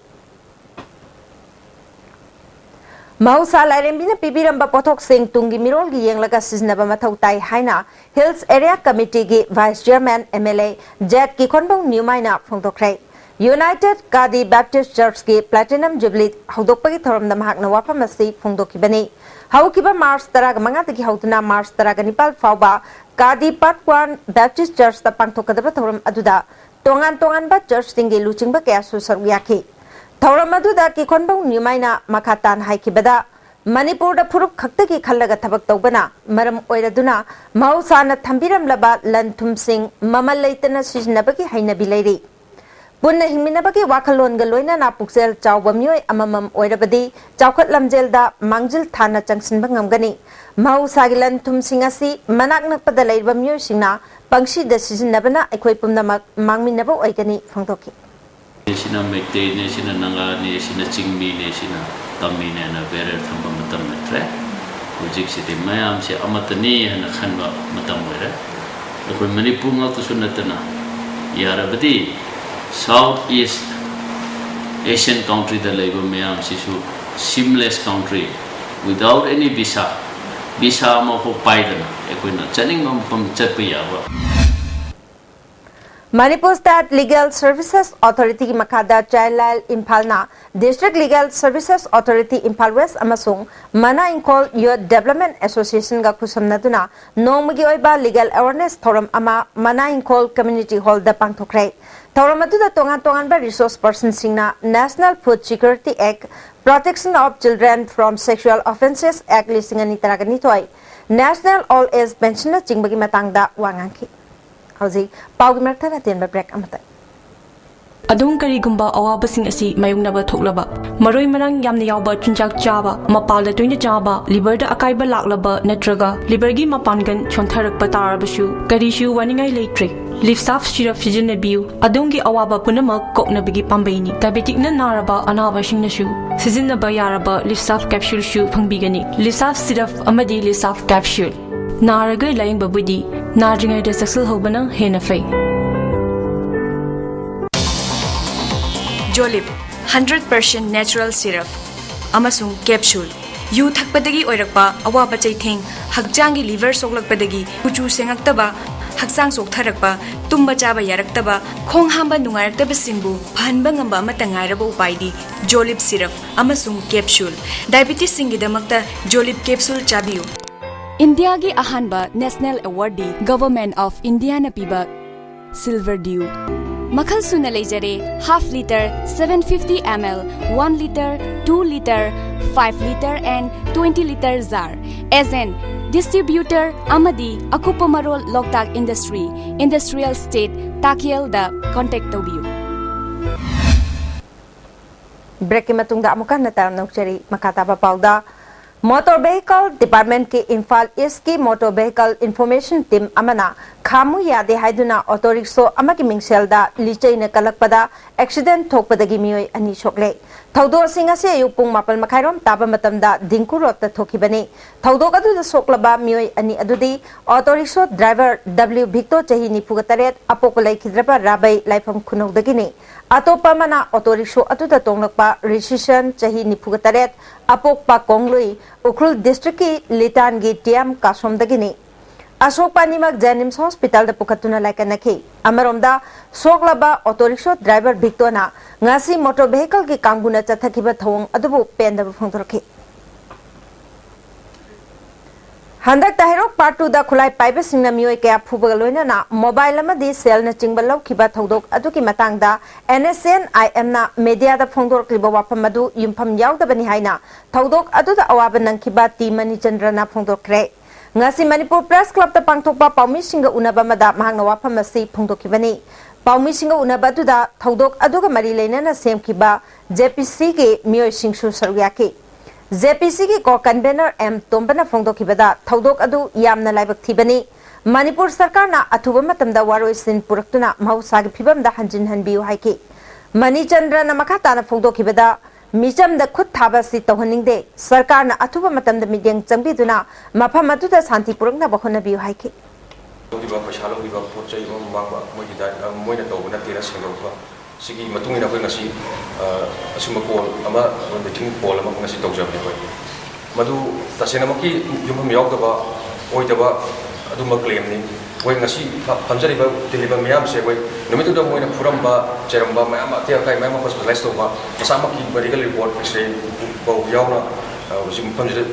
ꯃꯍꯧꯁꯥ ꯂꯥꯏꯔꯦꯝꯕꯤꯅ ꯄꯤꯕꯤꯔꯝꯕ ꯄꯣꯠꯊꯣꯛꯁꯤꯡ ꯇꯨꯡꯒꯤ ꯃꯤꯔꯣꯜꯒꯤ ꯌꯦꯡꯂꯒ ꯁꯤꯖꯤꯟꯅꯕ ꯃꯊꯧ ꯇꯥꯏ ꯍꯥꯏꯅ Hills Area Committeeꯒꯤ Vice Chairman MLA Z Kikhonbou ꯅ꯭ꯌꯨꯃꯥꯏꯅ ꯐꯣꯡꯗꯣꯛꯈ꯭ꯔꯦ꯫ United Khadi Baptist Churchꯀꯤ Platinum Jubilee ꯍꯧꯗꯣꯛꯄꯒꯤ ꯊꯧꯔꯝꯗ ꯃꯍꯥꯛꯅ ꯋꯥꯐꯝ ꯑꯁꯤ ꯐꯣꯡꯗꯣꯛꯈꯤꯕꯅꯤ꯫ ꯍꯧꯈꯤꯕ ꯃꯥꯔꯆ ꯇꯔꯥꯒ ꯃꯉꯥꯗꯒꯤ ꯍꯧꯗꯨꯅ ꯃꯥꯔꯆ ꯇꯔꯥꯒ ꯅꯤꯄꯥꯜ ꯐꯥꯎꯕ Khadi Part One Baptist Churchꯇ ꯄꯥꯡꯊꯣꯛꯀꯗꯕ ꯊꯧꯔꯝ ꯑꯗꯨꯗ ꯇꯣꯉꯥꯟ ꯇꯣꯉꯥꯟꯕ churchꯁꯤꯡꯒꯤ ꯂꯨꯆꯤꯡꯕ ꯀꯌꯥꯁꯨ ꯁꯔꯨꯛ ꯌꯥꯈꯤ꯫ ꯊꯧꯔꯝ ꯑꯗꯨꯗ ꯀꯤꯈꯣꯟꯕꯧ ꯅ꯭ꯌꯨꯃꯥꯏꯅ ꯃꯈꯥ ꯇꯥꯅ ꯍꯥꯏꯈꯤꯕꯗ, ꯃꯅꯤꯄꯨꯔꯗ ꯐꯨꯔꯨꯞ ꯈꯛꯇꯒꯤ ꯈꯜꯂꯒ ꯊꯕꯛ ꯇꯧꯕꯅ ꯃꯔꯝ ꯑꯣꯏꯔꯗꯨꯅ ꯃꯍꯧꯁꯥꯅ ꯊꯝꯕꯤꯔꯝꯂꯕ ꯂꯟ ꯊꯨꯝꯁꯤꯡ ꯃꯃꯜ ꯂꯩꯇꯅ ꯁꯤꯖꯤꯟꯅꯕꯒꯤ ꯍꯩꯅꯕꯤ ꯂꯩꯔꯤ꯫ ꯄꯨꯟꯅ ꯍꯤꯡꯃꯤꯟꯅꯕꯒꯤ ꯋꯥꯈꯜꯂꯣꯟꯒ ꯂꯣꯏꯅꯅ ꯄꯨꯛꯆꯦꯜ ꯆꯥꯎꯕ ꯃꯤꯑꯣꯏ ꯑꯃꯃꯝ ꯑꯣꯏꯔꯕꯗꯤ ꯆꯥꯎꯈꯠ ꯂꯝꯖꯦꯜꯗ ꯃꯥꯡꯖꯤꯜ ꯊꯥꯅ ꯆꯪꯁꯤꯟꯕ ꯉꯝꯒꯅꯤ꯫ ꯃꯍꯧꯁꯥꯒꯤ ꯂꯟ ꯊꯨꯝꯁꯤꯡ ꯑꯁꯤ ꯃꯅꯥꯛ ꯅꯛꯄꯗ ꯂꯩꯔꯤꯕ ꯃꯤꯑꯣꯏꯁꯤꯡꯅ ꯄꯪꯁꯤꯗ ꯁꯤꯖꯤꯟꯅꯕꯅ ꯑꯩꯈꯣꯏ ꯄꯨꯝꯅꯃꯛ ꯃꯥꯡꯃꯤꯟꯅꯕ ꯑꯣꯏꯒꯅꯤ ꯐꯣꯡꯗꯣꯛꯈꯤ꯫ ꯁꯤꯅ ꯃꯩꯇꯩꯅꯦ, ꯁꯤꯅ ꯅꯥꯒꯥꯅꯦ, ꯁꯤꯅ ꯆꯤꯡꯃꯤꯅꯦ, ꯁꯤꯅ ꯇꯝꯃꯤꯅꯦ ꯍꯥꯏꯅ ꯕꯦꯔꯦꯜ ꯊꯝꯕ ꯃꯇꯝ ꯅꯠꯇ꯭ꯔꯦ꯫ ꯍꯧꯖꯤꯛꯁꯤꯗꯤ ꯃꯌꯥꯝꯁꯦ ꯑꯃꯠꯇꯅꯤ ꯍꯥꯏꯅ ꯈꯟꯕ ꯃꯇꯝ ꯑꯣꯏꯔꯦ꯫ ꯑꯩꯈꯣꯏ ꯃꯅꯤꯄꯨꯔ ꯉꯥꯛꯇꯁꯨ ꯅꯠꯇꯅ ꯌꯥꯔꯕꯗꯤ South East Asian countryꯗ ꯂꯩꯕ ꯃꯌꯥꯝꯁꯤꯁꯨ seamless country, without any visa, visa ꯑꯃꯐꯥꯎ ꯄꯥꯏꯗꯅ ꯑꯩꯈꯣꯏꯅ ꯆꯠꯅꯤꯡꯕ ꯃꯐꯝ ꯆꯠꯄ ꯌꯥꯕ꯫ Manipur State Legal Services Authorityꯒꯤ ꯃꯈꯥꯗ Child Line ꯏꯝꯐꯥꯜꯅ District Legal Services Authority Imphal West ꯑꯃꯁꯨꯡ ꯃꯅꯥ ꯏꯪꯈꯣꯜ Youth Development Associationꯒ ꯈꯨꯠꯁꯝꯅꯗꯨꯅ ꯅꯣꯡꯃꯒꯤ ꯑꯣꯏꯕ legal awareness ꯊꯧꯔꯝ ꯑꯃ ꯃꯅꯥ ꯏꯪꯈꯣꯜ Community Hallꯗ ꯄꯥꯡꯊꯣꯛꯈ꯭ꯔꯦ꯫ ꯊꯧꯔꯝ ꯑꯗꯨꯗ ꯇꯣꯉꯥꯟ ꯇꯣꯉꯥꯟꯕ resource personꯁꯤꯡꯅ National Food Security Act, Protection of Children from Sexual Offences Act ꯂꯤꯁꯤꯡ ꯑꯅꯤ ꯇꯔꯥꯅꯤꯊꯣꯏ, National Old Age Pensionꯅꯆꯤꯡꯕꯒꯤ ꯃꯇꯥꯡꯗ ꯋꯥ ꯉꯥꯡꯈꯤ꯫ ꯍꯧꯖꯤꯛ ꯄꯥꯎꯒꯤ ꯃꯔꯛꯇ ꯑꯇꯦꯟꯕ break ꯑꯃꯇ꯫ ꯑꯗꯣꯝ ꯀꯔꯤꯒꯨꯝꯕ ꯑꯋꯥꯕꯁꯤꯡ ꯑꯁꯤ ꯃꯥꯌꯣꯛꯅꯕ ꯊꯣꯛꯂꯕ, ꯃꯔꯣꯏ ꯃꯔꯥꯡ ꯌꯥꯝꯅ ꯌꯥꯎꯕ ꯆꯤꯟꯖꯥꯛ ꯆꯥꯕ, ꯃꯄꯥꯜꯗ ꯇꯣꯏꯅ ꯆꯥꯕ, liverꯗ ꯑꯀꯥꯏꯕ ꯂꯥꯛꯂꯕ ꯅꯠꯇ꯭ꯔꯒ liverꯒꯤ ꯃꯄꯥꯡꯒꯜ ꯁꯣꯟꯊꯔꯛꯄ ꯇꯥꯔꯕꯁꯨ ꯀꯔꯤꯁꯨ ꯋꯥꯅꯤꯡꯉꯥꯏ ꯂꯩꯇ꯭ꯔꯦ꯫ Livsaf syrup ꯁꯤꯖꯤꯟꯅꯕꯤꯌꯨ꯫ ꯑꯗꯣꯝꯒꯤ ꯑꯋꯥꯕ ꯄꯨꯝꯅꯃꯛ ꯀꯣꯛꯅꯕꯒꯤ ꯄꯥꯝꯕꯩꯅꯤ꯫ Diabeticꯅ ꯅꯥꯔꯕ ꯑꯅꯥꯕꯁꯤꯡꯅꯁꯨ ꯁꯤꯖꯤꯟꯅꯕ ꯌꯥꯔꯕ Livsaf capsuleꯁꯨ ꯐꯪꯕꯤꯒꯅꯤ꯫ Livsaf syrup ꯑꯃꯗꯤ Livsaf capsule꯫ ꯅꯥꯔꯒ ꯂꯥꯌꯦꯡꯕꯕꯨꯗꯤ ꯅꯥꯗ꯭ꯔꯤꯉꯩꯗ ꯆꯦꯛꯁꯤꯜꯍꯧꯕꯅ ꯍꯦꯟꯅ ꯐꯩ꯫ Jolib, hundred percent natural syrup. ꯑꯃꯁꯨꯡ ꯀꯦꯞꯁꯨꯜ꯫ ꯌꯨ ꯊꯛꯄꯗꯒꯤ ꯑꯣꯏꯔꯛꯄ ꯑꯋꯥꯕ ꯆꯩꯊꯦꯡ, ꯍꯛꯆꯥꯡꯒꯤ ꯂꯤꯚꯔ ꯁꯣꯛꯂꯛꯄꯗꯒꯤ ꯀꯨꯆꯨ ꯁꯦꯡꯉꯛꯇꯕ, ꯍꯛꯆꯥꯡ ꯆꯣꯛꯊꯔꯛꯄ, ꯇꯨꯝꯕ ꯆꯥꯕ ꯌꯥꯔꯛꯇꯕ, ꯈꯣꯡ ꯍꯥꯝꯕ ꯅꯨꯡꯉꯥꯏꯔꯛꯇꯕꯁꯤꯡꯕꯨ ꯐꯍꯟꯕ ꯉꯝꯕ ꯑꯃꯠꯇ ꯉꯥꯏꯔꯕ ꯎꯄꯥꯏꯗꯤ ꯖꯣꯂꯤꯞ ꯁꯤꯔꯞ ꯑꯃꯁꯨꯡ ꯀꯦꯞꯁꯨꯜ꯫ ꯗꯥꯏꯕꯤꯇꯤꯁꯁꯤꯡꯒꯤꯗꯃꯛꯇ ꯖꯣꯂꯤꯞ ꯀꯦꯞꯁꯨꯜ ꯆꯥꯕꯤꯌꯨ꯫ ꯏꯟꯗꯤꯌꯥꯒꯤ ꯑꯍꯥꯟꯕ ꯅꯦꯁꯅꯦꯜ ꯑꯦꯋꯥꯔꯗꯤ ꯒꯚꯔꯟꯃꯦꯟꯠ ꯑꯣꯐ ꯏꯟꯗꯤꯌꯥꯅ ꯄꯤꯕ ꯁꯤꯜꯚꯔ ꯗ꯭ꯌꯨ꯫ ꯃꯈꯜ ꯁꯨꯅ ꯂꯩꯖꯔꯦ: half litre, seven fifty ml, one litre, two litre, five litre and twenty litre jar꯫ Agent, distributor ꯑꯃꯗꯤ ꯑꯀꯨꯞꯄ ꯃꯔꯣꯜ ꯂꯣꯛꯇꯥꯛ ꯏꯟꯗꯁꯇ꯭ꯔꯤ, ꯏꯟꯗꯁꯇ꯭ꯔꯤꯌꯦꯜ ꯏꯁꯇꯦꯠ, ꯇꯥꯀꯦꯜꯗ ꯀꯣꯟꯇꯦꯛ ꯇꯧꯕꯤꯌꯨ꯫ ꯕ꯭ꯔꯦꯛꯀꯤ ꯃꯇꯨꯡꯗ ꯑꯃꯨꯛꯀ ꯍꯟꯅ ꯇꯔꯥꯝꯅ ꯑꯣꯛꯆꯔꯤ꯫ ꯃꯈꯥ ꯇꯥꯕ ꯄꯥꯎꯗ, ꯃꯣꯇꯣꯔ ꯚꯦꯍꯤꯀꯜ ꯗꯤꯄꯥꯔꯠꯃꯦꯟꯠꯀꯤ ꯏꯝꯐꯥꯜ ꯏꯁ꯭ꯠꯀꯤ ꯃꯣꯇꯣꯔ ꯚꯦꯍꯤꯀꯜ ꯏꯟꯐꯣꯔꯃꯦꯁꯟ ꯇꯤꯝ ꯑꯃꯅ ꯈꯥꯝꯃꯨ ꯌꯥꯗꯦ ꯍꯥꯏꯗꯨꯅ ꯑꯣꯇꯣ ꯔꯤꯛꯁꯣ ꯑꯃꯒꯤ ꯃꯤꯡꯁꯦꯜꯗ ꯂꯤꯆꯩꯅ ꯀꯜꯂꯛꯄꯗ ꯑꯦꯛꯁꯤꯗꯦꯟꯠ ꯊꯣꯛꯄꯗꯒꯤ ꯃꯤꯑꯣꯏ ꯑꯅꯤ ꯁꯣꯛꯂꯦ꯫ ꯊꯧꯗꯣꯛ ꯑꯁꯤ ꯉꯁꯤ ꯑꯌꯨꯛ ꯄꯨꯡ ꯃꯥꯄꯜ ꯃꯈꯥꯏꯔꯣꯝ ꯇꯥꯕ ꯃꯇꯝꯗ ꯗꯤꯡꯀꯨ ꯔꯣꯗꯇ ꯊꯣꯛꯈꯤꯕꯅꯤ꯫ ꯊꯧꯗꯣꯛ ꯑꯗꯨꯗ ꯁꯣꯛꯂꯕ ꯃꯤꯑꯣꯏ ꯑꯅꯤ ꯑꯗꯨꯗꯤ ꯑꯣꯇꯣ ꯔꯤꯛꯁꯣ ꯗ꯭ꯔꯥꯏꯚꯔ ꯗꯕ꯭ꯂꯤꯎ ꯚꯤꯛꯇꯣ, ꯆꯍꯤ ꯅꯤꯐꯨꯒ ꯇꯔꯦꯠ, ꯑꯄꯣꯛꯄ ꯂꯩꯈꯤꯗ꯭ꯔꯕ ꯔꯥꯕꯩ ꯂꯥꯏꯐꯝ ꯈꯨꯅꯧꯗꯒꯤꯅꯤ꯫ ꯑꯇꯣꯞꯄ ꯑꯃꯅ ꯑꯣꯇꯣ ꯔꯤꯛꯁꯣ ꯑꯗꯨꯗ ꯇꯣꯡꯂꯛꯄ ꯔꯤꯁꯤꯁꯟ, ꯆꯍꯤ ꯅꯤꯐꯨꯒ ꯇꯔꯦꯠ, ꯑꯄꯣꯛꯄ ꯀꯣꯡꯂꯨꯏ, ꯎꯈ꯭ꯔꯨꯜ ꯗꯤꯁꯇ꯭ꯔꯤꯛꯀꯤ ꯂꯤꯇꯥꯟꯒꯤ ꯇꯤꯌꯥꯝ ꯀꯥꯁꯣꯝꯗꯒꯤꯅꯤ꯫ ꯑꯁꯣꯛꯄ ꯑꯅꯤꯃꯛ ꯖꯦꯅꯤꯝꯁ ꯍꯣꯁꯄꯤꯇꯥꯜꯗ ꯄꯨꯈꯠꯇꯨꯅ ꯂꯥꯏꯀꯠꯅꯈꯤ꯫ ꯑꯃꯔꯣꯝꯗ, ꯁꯣꯛꯂꯕ ꯑꯣꯇꯣ ꯔꯤꯛꯁꯣ ꯗ꯭ꯔꯥꯏꯚꯔ ꯚꯤꯛꯇꯣꯅ ꯉꯁꯤ ꯃꯣꯇꯣꯔ ꯚꯦꯍꯤꯀꯜꯒꯤ ꯀꯥꯡꯕꯨꯅ ꯆꯠꯊꯈꯤꯕ ꯊꯧꯑꯣꯡ ꯑꯗꯨꯕꯨ ꯄꯦꯟꯗꯕ ꯐꯣꯡꯗꯣꯔꯛꯈꯤ꯫ ꯍꯟꯗꯛꯇ ꯍꯩꯔꯣꯛ ꯄꯥꯔꯠ ꯇꯨꯗ ꯈꯨꯠꯂꯥꯏ ꯄꯥꯏꯕꯁꯤꯡꯅ ꯃꯤꯑꯣꯏ ꯀꯌꯥ ꯐꯨꯕꯒ ꯂꯣꯏꯅꯅ ꯃꯣꯕꯥꯏꯜ ꯑꯃꯗꯤ ꯁꯦꯜꯅꯆꯤꯡꯕ ꯂꯧꯈꯤꯕ ꯊꯧꯗꯣꯛ ꯑꯗꯨꯒꯤ ꯃꯇꯥꯡꯗ ꯑꯦꯟ ꯑꯦꯁ ꯑꯦꯟ ꯑꯥꯏ ꯑꯦꯝꯅ ꯃꯦꯗꯤꯌꯥꯗ ꯐꯣꯡꯗꯣꯔꯛꯂꯤꯕ ꯋꯥꯐꯝ ꯑꯗꯨ ꯌꯨꯝꯐꯝ ꯌꯥꯎꯗꯕꯅꯤ ꯍꯥꯏꯅ ꯊꯧꯗꯣꯛ ꯑꯗꯨꯗ ꯑꯋꯥꯕ ꯅꯪꯈꯤꯕ ꯇꯤ ꯃꯅꯤꯆꯟꯗ꯭ꯔꯅ ꯐꯣꯡꯗꯣꯛꯈ꯭ꯔꯦ꯫ ꯉꯁꯤ ꯃꯅꯤꯄꯨꯔ ꯄ꯭ꯔꯦꯁ ꯀ꯭ꯂꯕꯇ ꯄꯥꯡꯊꯣꯛꯄ ꯄꯥꯎꯃꯤꯁꯤꯡꯒ ꯎꯅꯕ ꯑꯃꯗ ꯃꯍꯥꯛꯅ ꯋꯥꯐꯝ ꯑꯁꯤ ꯐꯣꯡꯗꯣꯛꯈꯤꯕꯅꯤ꯫ ꯄꯥꯎꯃꯤꯁꯤꯡꯒ ꯎꯅꯕ ꯑꯗꯨꯗ ꯊꯧꯗꯣꯛ ꯑꯗꯨꯒ ꯃꯔꯤ ꯂꯩꯅꯅ ꯁꯦꯝꯈꯤꯕ ꯖꯦ ꯄꯤ ꯁꯤꯒꯤ ꯃꯤꯑꯣꯏꯁꯤꯡꯁꯨ ꯁꯔꯨꯛ ꯌꯥꯈꯤ꯫ ꯖꯦ ꯄꯤ ꯁꯤꯒꯤ ꯀꯣ ꯀꯟꯚꯦꯅꯔ ꯑꯦꯝ ꯇꯣꯝꯕꯅ ꯐꯣꯡꯗꯣꯛꯈꯤꯕꯗ, ꯊꯧꯗꯣꯛ ꯑꯗꯨ ꯌꯥꯝꯅ ꯂꯥꯏꯕꯛ ꯊꯤꯕꯅꯤ꯫ ꯃꯅꯤꯄꯨꯔ ꯁꯔꯀꯥꯔꯅ ꯑꯊꯨꯕ ꯃꯇꯝꯗ ꯋꯥꯔꯣꯏꯁꯤꯟ ꯄꯨꯔꯛꯇꯨꯅ ꯃꯍꯧꯁꯥꯒꯤ ꯐꯤꯕꯝꯗ ꯍꯟꯖꯤꯟꯍꯟꯕꯤꯌꯨ ꯍꯥꯏꯈꯤ꯫ ꯃꯅꯤꯆꯟꯗ꯭ꯔꯅ ꯃꯈꯥ ꯇꯥꯅ ꯐꯣꯡꯗꯣꯛꯈꯤꯕꯗ, ꯃꯤꯆꯝꯗ ꯈꯨꯠ ꯊꯥꯕ ꯑꯁꯤ ꯇꯧꯍꯟꯅꯤꯡꯗꯦ꯫ ꯁꯔꯀꯥꯔꯅ ꯑꯊꯨꯕ ꯃꯇꯝꯗ ꯃꯤꯠꯌꯦꯡ ꯆꯪꯕꯤꯗꯨꯅ ꯃꯐꯝ ꯑꯗꯨꯗ ꯁꯥꯟꯇꯤ ꯄꯨꯔꯛꯅꯕ ꯍꯣꯠꯅꯕꯤꯌꯨ ꯍꯥꯏꯈꯤ꯫ ꯂꯧꯈꯤꯕ, ꯄꯩꯁꯥ ꯂꯧꯈꯤꯕ, ꯄꯣꯠ ꯆꯩ ꯑꯃ ꯃꯥꯡꯕ, ꯃꯣꯏꯒꯤ ꯗꯥꯏ-, ꯑ, ꯃꯣꯏꯅ ꯇꯧꯕ ꯅꯠꯇꯦꯅ ꯁꯦꯡꯗꯣꯛꯄ꯫ ꯁꯤꯒꯤ ꯃꯇꯨꯡ ꯏꯟꯅ ꯑꯩꯈꯣꯏ ꯉꯁꯤ, ꯑ, ꯑꯁꯤꯒꯨꯝꯕ call ꯑꯃ, meeting call ꯑꯃ ꯉꯁꯤ ꯇꯧꯖꯕꯅꯤ ꯑꯩꯈꯣꯏ꯫ ꯃꯗꯨ ꯇꯁꯦꯡꯅꯃꯛꯀꯤ ꯌꯨꯝꯐꯝ ꯌꯥꯎꯗꯕ, ꯑꯣꯏꯗꯕ ꯑꯗꯨꯝꯕ claimꯅꯤ꯫ ꯑꯩꯈꯣꯏ ꯉꯁꯤ ꯐ-, ꯐꯝꯖꯔꯤꯕ, ꯇꯤꯜꯂꯤꯕ ꯃꯤꯌꯥꯝꯁꯦ ꯑꯩꯈꯣꯏ ꯅꯨꯃꯤꯠꯇꯨꯗ ꯃꯣꯏꯅ ꯐꯨꯔꯝꯕ, ꯆꯩꯔꯝꯕ ꯃꯌꯥꯝ, ꯑꯇꯦꯛ ꯑꯀꯥꯏ ꯃꯌꯥꯝ ꯑꯃ hospitalize ꯇꯧꯕ, ꯃꯁꯥꯃꯛꯀꯤ medical report, X-ray ꯐꯥꯎ ꯌꯥꯎꯅ, ꯑ, ꯍꯧꯖꯤꯛ ꯃꯐꯝꯁꯤꯗ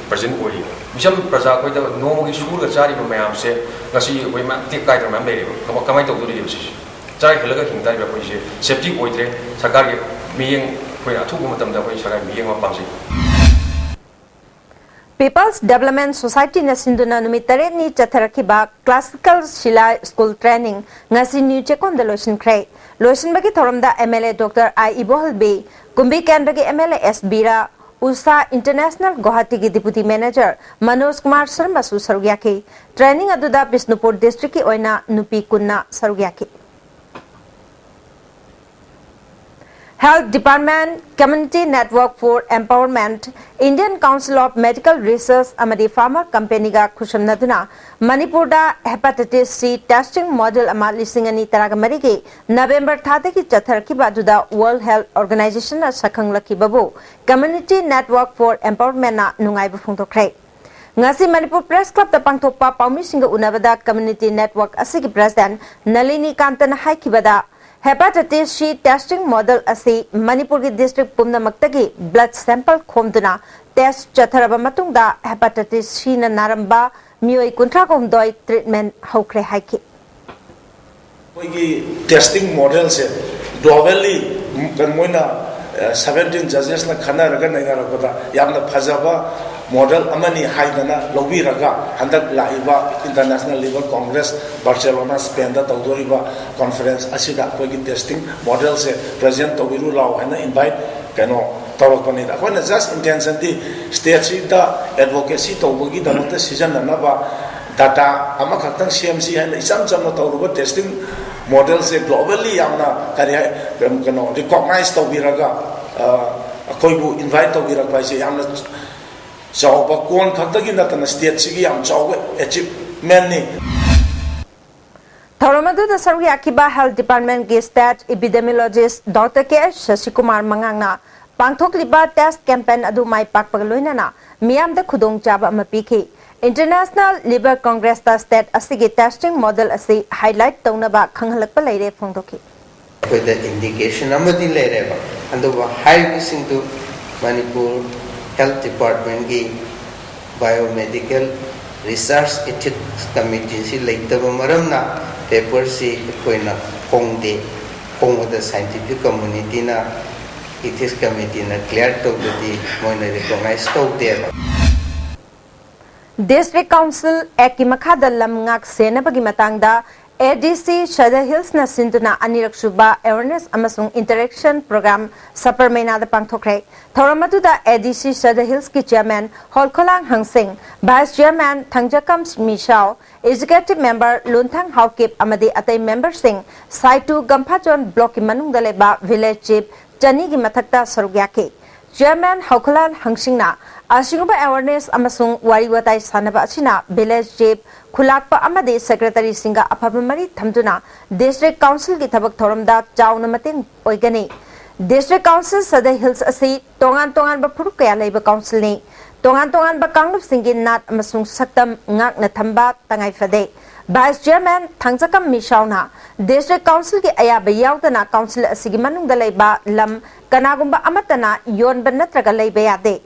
present ꯑꯣꯏꯔꯤ꯫ ꯃꯤꯆꯝ ꯄ꯭ꯔꯖꯥ ꯑꯩꯈꯣꯏꯗ ꯅꯣꯡꯃꯒꯤ ꯁꯨꯔꯒ ꯆꯥꯔꯤꯕ ꯃꯌꯥꯝꯁꯦ ꯉꯁꯤ ꯑꯩꯈꯣꯏ ꯃꯌꯥꯝ ꯇꯦꯛ ꯀꯥꯏꯗꯅ ꯃꯌꯥꯝ ꯂꯩꯔꯦꯕ꯫ ꯀꯃ-, ꯀꯃꯥꯏꯅ ꯇꯧꯗꯣꯔꯤꯒꯦꯕ ꯁꯤꯁꯦ? ꯆꯔꯥ ꯍꯦꯜꯂꯒ ꯍꯤꯡ ꯇꯥꯔꯤꯕ ꯑꯩꯈꯣꯏꯁꯦ safety ꯑꯣꯏꯗ꯭ꯔꯦ꯫ ꯁꯔꯀꯥꯔꯒꯤ ꯃꯤꯠꯌꯦꯡ ꯑꯩꯈꯣꯏꯅ ꯑꯊꯨꯕ ꯃꯇꯝꯗ ꯑꯩꯈꯣꯏ ꯁꯔꯀꯥꯔꯒꯤ ꯃꯤꯠꯌꯦꯡ ꯑꯃ ꯄꯥꯝꯖꯩ꯫ People's Development Societyꯅ ꯁꯤꯟꯗꯨꯅ ꯅꯨꯃꯤꯠ ꯇꯔꯦꯠꯅꯤ ꯆꯠꯊꯔꯛꯈꯤꯕ Classical Shilai School Training ꯉꯁꯤ ꯅ꯭ꯌꯨ ꯆꯦꯛꯀꯣꯟꯗ ꯂꯣꯏꯁꯤꯟꯈ꯭ꯔꯦ꯫ ꯂꯣꯏꯁꯤꯟꯕꯒꯤ ꯊꯧꯔꯝꯗ MLA Doctor I ꯏꯕꯣꯍꯜꯕꯤ, ꯀꯨꯝꯕꯤ ꯀꯦꯟꯗ꯭ꯔꯒꯤ MLA S ꯕꯤꯔꯥ, ꯎꯁꯥ International ꯒꯨꯋꯥꯍꯥꯇꯤꯒꯤ Deputy Manager Manoj Kumar ꯁꯔꯃꯁꯨ ꯁꯔꯨꯛ ꯌꯥꯈꯤ꯫ Training ꯑꯗꯨꯗ ꯕꯤꯁꯅꯨꯄꯨꯔ districtꯀꯤ ꯑꯣꯏꯅ ꯅꯨꯄꯤ ꯀꯨꯟꯅ ꯁꯔꯨꯛ ꯌꯥꯈꯤ꯫ Health Department, Community Network for Empowerment, Indian Council of Medical Research ꯑꯃꯗꯤ Pharma Companyꯒ ꯈꯨꯠꯁꯝꯅꯗꯨꯅ ꯃꯅꯤꯄꯨꯔꯗ Hepatitis C testing model ꯑꯃ ꯂꯤꯁꯤꯡ ꯑꯅꯤ ꯇꯔꯥꯃꯔꯤꯒꯤ ꯅꯕꯦꯝꯕꯔ ꯊꯥꯗꯒꯤ ꯆꯠꯊꯔꯛꯈꯤꯕ ꯑꯗꯨꯗ World Health Organizationꯅ ꯁꯛꯈꯪꯂꯛꯈꯤꯕꯕꯨ Community Network for Empowermentꯅ ꯅꯨꯡꯉꯥꯏꯕ ꯐꯣꯡꯗꯣꯛꯈ꯭ꯔꯦ꯫ ꯉꯁꯤ ꯃꯅꯤꯄꯨꯔ Press Clubꯇ ꯄꯥꯡꯊꯣꯛꯄ ꯄꯥꯎꯃꯤꯁꯤꯡꯒ ꯎꯅꯕꯗ Community Network ꯑꯁꯤꯒꯤ President ꯅꯂꯤꯅꯤ ꯀꯥꯟꯇꯅ ꯍꯥꯏꯈꯤꯕꯗ, Hepatitis C testing model ꯑꯁꯤ ꯃꯅꯤꯄꯨꯔꯒꯤ district ꯄꯨꯝꯅꯃꯛꯇꯒꯤ blood sample ꯈꯣꯝꯗꯨꯅ test ꯆꯠꯊꯔꯕ ꯃꯇꯨꯡꯗ Hepatitis Cꯅ ꯅꯥꯔꯝꯕ ꯃꯤꯑꯣꯏ ꯀꯨꯟꯊ꯭ꯔꯥ ꯍꯨꯝꯗꯣꯏ treatment ꯍꯧꯈ꯭ꯔꯦ ꯍꯥꯏꯈꯤ꯫ ꯑꯩꯈꯣꯏꯒꯤ testing modelꯁꯦ globally ꯃꯣꯏꯅ, ꯑ, seventeen judgesꯅ ꯈꯟꯅꯔꯒ ꯅꯩꯅꯔꯛꯄꯗ ꯌꯥꯝꯅ ꯐꯖꯕ model ꯑꯃꯅꯤ ꯍꯥꯏꯗꯅ ꯂꯧꯕꯤꯔꯒ ꯍꯟꯗꯛ ꯂꯥꯛꯏꯕ International Liver Congress Barcelona Spainꯗ ꯇꯧꯗꯣꯔꯤꯕ conference ꯑꯁꯤꯗ ꯑꯩꯈꯣꯏꯒꯤ testing modelꯁꯦ present ꯇꯧꯕꯤꯔꯨ ꯂꯥꯎ ꯍꯥꯏꯅ invite ꯀꯩꯅꯣ ꯇꯧꯔꯛꯄꯅꯤꯗ꯫ ꯑꯩꯈꯣꯏꯅ just intentionꯗꯤ stateꯁꯤꯗ advocacy ꯇꯧꯕꯒꯤꯗꯃꯛꯇ ꯁꯤꯖꯤꯟꯅꯅꯕ data ꯑꯃꯈꯛꯇꯪ ꯁꯦꯝꯁꯤ ꯍꯥꯏꯅ ꯏꯆꯝ ꯆꯝꯅ ꯇꯧꯔꯨꯕ testing modelꯁꯦ globally ꯌꯥꯝꯅ ꯀꯔꯤ ꯍꯥꯏ, ꯀꯩꯅꯣ recognize ꯇꯧꯕꯤꯔꯒ, ꯑ, ꯑꯩꯈꯣꯏꯕꯨ invite ꯇꯧꯕꯤꯔꯛꯄ ꯍꯥꯏꯁꯦ ꯌꯥꯝꯅ ꯆꯥꯎꯕ, ꯀꯣꯟ ꯈꯛꯇꯒꯤ ꯅꯠꯇꯅ stateꯁꯤꯒꯤ ꯌꯥꯝ ꯆꯥꯎꯕ achievementꯅꯤ꯫ ꯊꯧꯔꯝ ꯑꯗꯨꯗ ꯁꯔꯨꯛ ꯌꯥꯈꯤꯕ Health Department ꯀꯤ State Epidemiologist Doctor K H Shashikumar ꯃꯉꯥꯡꯅ ꯄꯥꯡꯊꯣꯛꯂꯤꯕ test campaign ꯑꯗꯨ ꯃꯥꯏ ꯄꯥꯛꯄꯒ ꯂꯣꯏꯅꯅ ꯃꯤꯌꯥꯝꯗ ꯈꯨꯗꯣꯡꯆꯥꯕ ꯑꯃ ꯄꯤꯈꯤ꯫ International Liver Congress ꯇ state ꯑꯁꯤꯒꯤ testing model ꯑꯁꯤ highlight ꯇꯧꯅꯕ ꯈꯪꯍꯜꯂꯛꯄ ꯂꯩꯔꯦ ꯐꯣꯡꯗꯣꯛꯈꯤ꯫ ꯑꯩꯈꯣꯏꯗ indication ꯑꯃꯗꯤ ꯂꯩꯔꯦꯕ, ꯑꯗꯨꯕꯨ ꯍꯥꯏꯔꯤꯕꯁꯤꯡꯗꯨ ꯃꯅꯤꯄꯨꯔ Health Department ꯀꯤ Biomedical Research Ethics Committee ꯁꯤ ꯂꯩꯇꯕ ꯃꯔꯝꯅ paper ꯁꯤ ꯑꯩꯈꯣꯏꯅ ꯐꯣꯡꯗꯦ꯫ ꯐꯣꯡꯕꯗ scientific community ꯅ, ethics committee ꯅ clear ꯇꯧꯗ꯭ꯔꯗꯤ ꯃꯣꯏꯅ recognize ꯇꯧꯗꯦꯕ꯫ District Council Act ꯀꯤ ꯃꯈꯥꯗ ꯂꯝ ꯉꯥꯛ ꯁꯦꯟꯅꯕꯒꯤ ꯃꯇꯥꯡꯗ A D C Sadar Hills ꯅ ꯁꯤꯟꯗꯨꯅ ꯑꯅꯤꯔꯛ ꯁꯨꯕ awareness ꯑꯃꯁꯨꯡ interaction program ꯁꯄꯔꯃꯩꯅꯥꯗ ꯄꯥꯡꯊꯣꯛꯈ꯭ꯔꯦ꯫ ꯊꯧꯔꯝ ꯑꯗꯨꯗ A D C Sadar Hills ꯀꯤ Chairman ꯍꯣꯜꯈꯣꯂꯥꯡ ꯍꯪꯁꯤꯡ, Vice Chairman ꯊꯪꯖꯀꯝ ꯃꯤꯁꯥꯎ, Executive Member ꯂꯨꯟꯊꯪ Haokip ꯑꯃꯗꯤ ꯑꯇꯩ member ꯁꯤꯡ ꯁꯥꯏꯇꯨ ꯒꯝꯐꯥꯆꯣꯟ block ꯀꯤ ꯃꯅꯨꯡꯗ ꯂꯩꯕ village chief ꯆꯅꯤꯒꯤ ꯃꯊꯛꯇ ꯁꯔꯨꯛ ꯌꯥꯈꯤ꯫ Chairman ꯍꯧꯈꯂꯥꯜ ꯍꯪꯁꯤꯡꯅ ꯑꯁꯤꯒꯨꯝꯕ awareness ꯑꯃꯁꯨꯡ ꯋꯥꯔꯤ ꯋꯥꯇꯥꯏ ꯁꯥꯟꯅꯕ ꯑꯁꯤꯅ village chief, ꯈꯨꯂꯥꯛꯄ ꯑꯃꯗꯤ secretary ꯁꯤꯡꯒ ꯑꯐꯕ ꯃꯔꯤ ꯊꯝꯗꯨꯅ district council ꯒꯤ ꯊꯕꯛ ꯊꯧꯔꯝꯗ ꯆꯥꯎꯅ ꯃꯇꯦꯡ ꯑꯣꯏꯒꯅꯤ꯫ District Council Sadar Hills ꯑꯁꯤ ꯇꯣꯉꯥꯟ ꯇꯣꯉꯥꯟꯕ ꯐꯨꯔꯨꯞ ꯀꯌꯥ ꯂꯩꯕ council ꯅꯤ꯫ ꯇꯣꯉꯥꯟ ꯇꯣꯉꯥꯟꯕ ꯀꯥꯡꯂꯨꯞꯁꯤꯡꯒꯤ ꯅꯥꯠ ꯑꯃꯁꯨꯡ ꯁꯛꯇꯝ ꯉꯥꯛꯅ ꯊꯝꯕ ꯇꯉꯥꯏ ꯐꯗꯦ꯫ Vice Chairman ꯊꯥꯡꯖꯀꯝ ꯃꯤꯁꯥꯎꯅ District Council ꯒꯤ ꯑꯌꯥꯕ ꯌꯥꯎꯗꯅ council ꯑꯁꯤꯒꯤ ꯃꯅꯨꯡꯗ ꯂꯩꯕ ꯂꯝ ꯀꯅꯥꯒꯨꯝꯕ ꯑꯃꯠꯇꯅ ꯌꯣꯟꯕ ꯅꯠꯇ꯭ꯔꯒ ꯂꯩꯕ ꯌꯥꯗꯦ꯫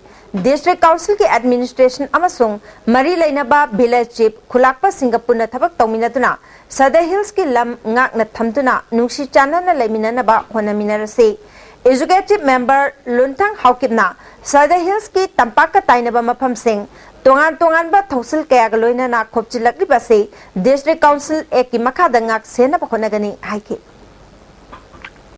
District Council ꯒꯤ administration ꯑꯃꯁꯨꯡ ꯃꯔꯤ ꯂꯩꯅꯕ village chief ꯈꯨꯂꯥꯛꯄꯁꯤꯡꯒ ꯄꯨꯟꯅ ꯊꯕꯛ ꯇꯧꯃꯤꯟꯅꯗꯨꯅ Sadar Hills ꯀꯤ ꯂꯝ ꯉꯥꯛꯅ ꯊꯝꯗꯨꯅ ꯅꯨꯡꯁꯤ ꯆꯥꯟꯅꯅ ꯂꯩꯃꯤꯟꯅꯅꯕ ꯍꯣꯠꯅꯃꯤꯟꯅꯔꯁꯤ꯫ Executive Member ꯂꯨꯟꯊꯪ ꯍꯥꯎꯀꯤꯞꯅ Sadar Hills ꯀꯤ ꯇꯝꯄꯥꯛꯀ ꯇꯥꯏꯅꯕ ꯃꯐꯝꯁꯤꯡ ꯇꯣꯉꯥꯟ ꯇꯣꯉꯥꯟꯕ ꯊꯧꯁꯤꯜ ꯀꯌꯥꯒ ꯂꯣꯏꯅꯅ ꯈꯣꯞꯆꯤꯜꯂꯛꯂꯤꯕ ꯑꯁꯤ District Council Act ꯀꯤ ꯃꯈꯥꯗ ꯉꯥꯛ ꯁꯦꯟꯅꯕ ꯍꯣꯠꯅꯒꯅꯤ ꯍꯥꯏꯈꯤ꯫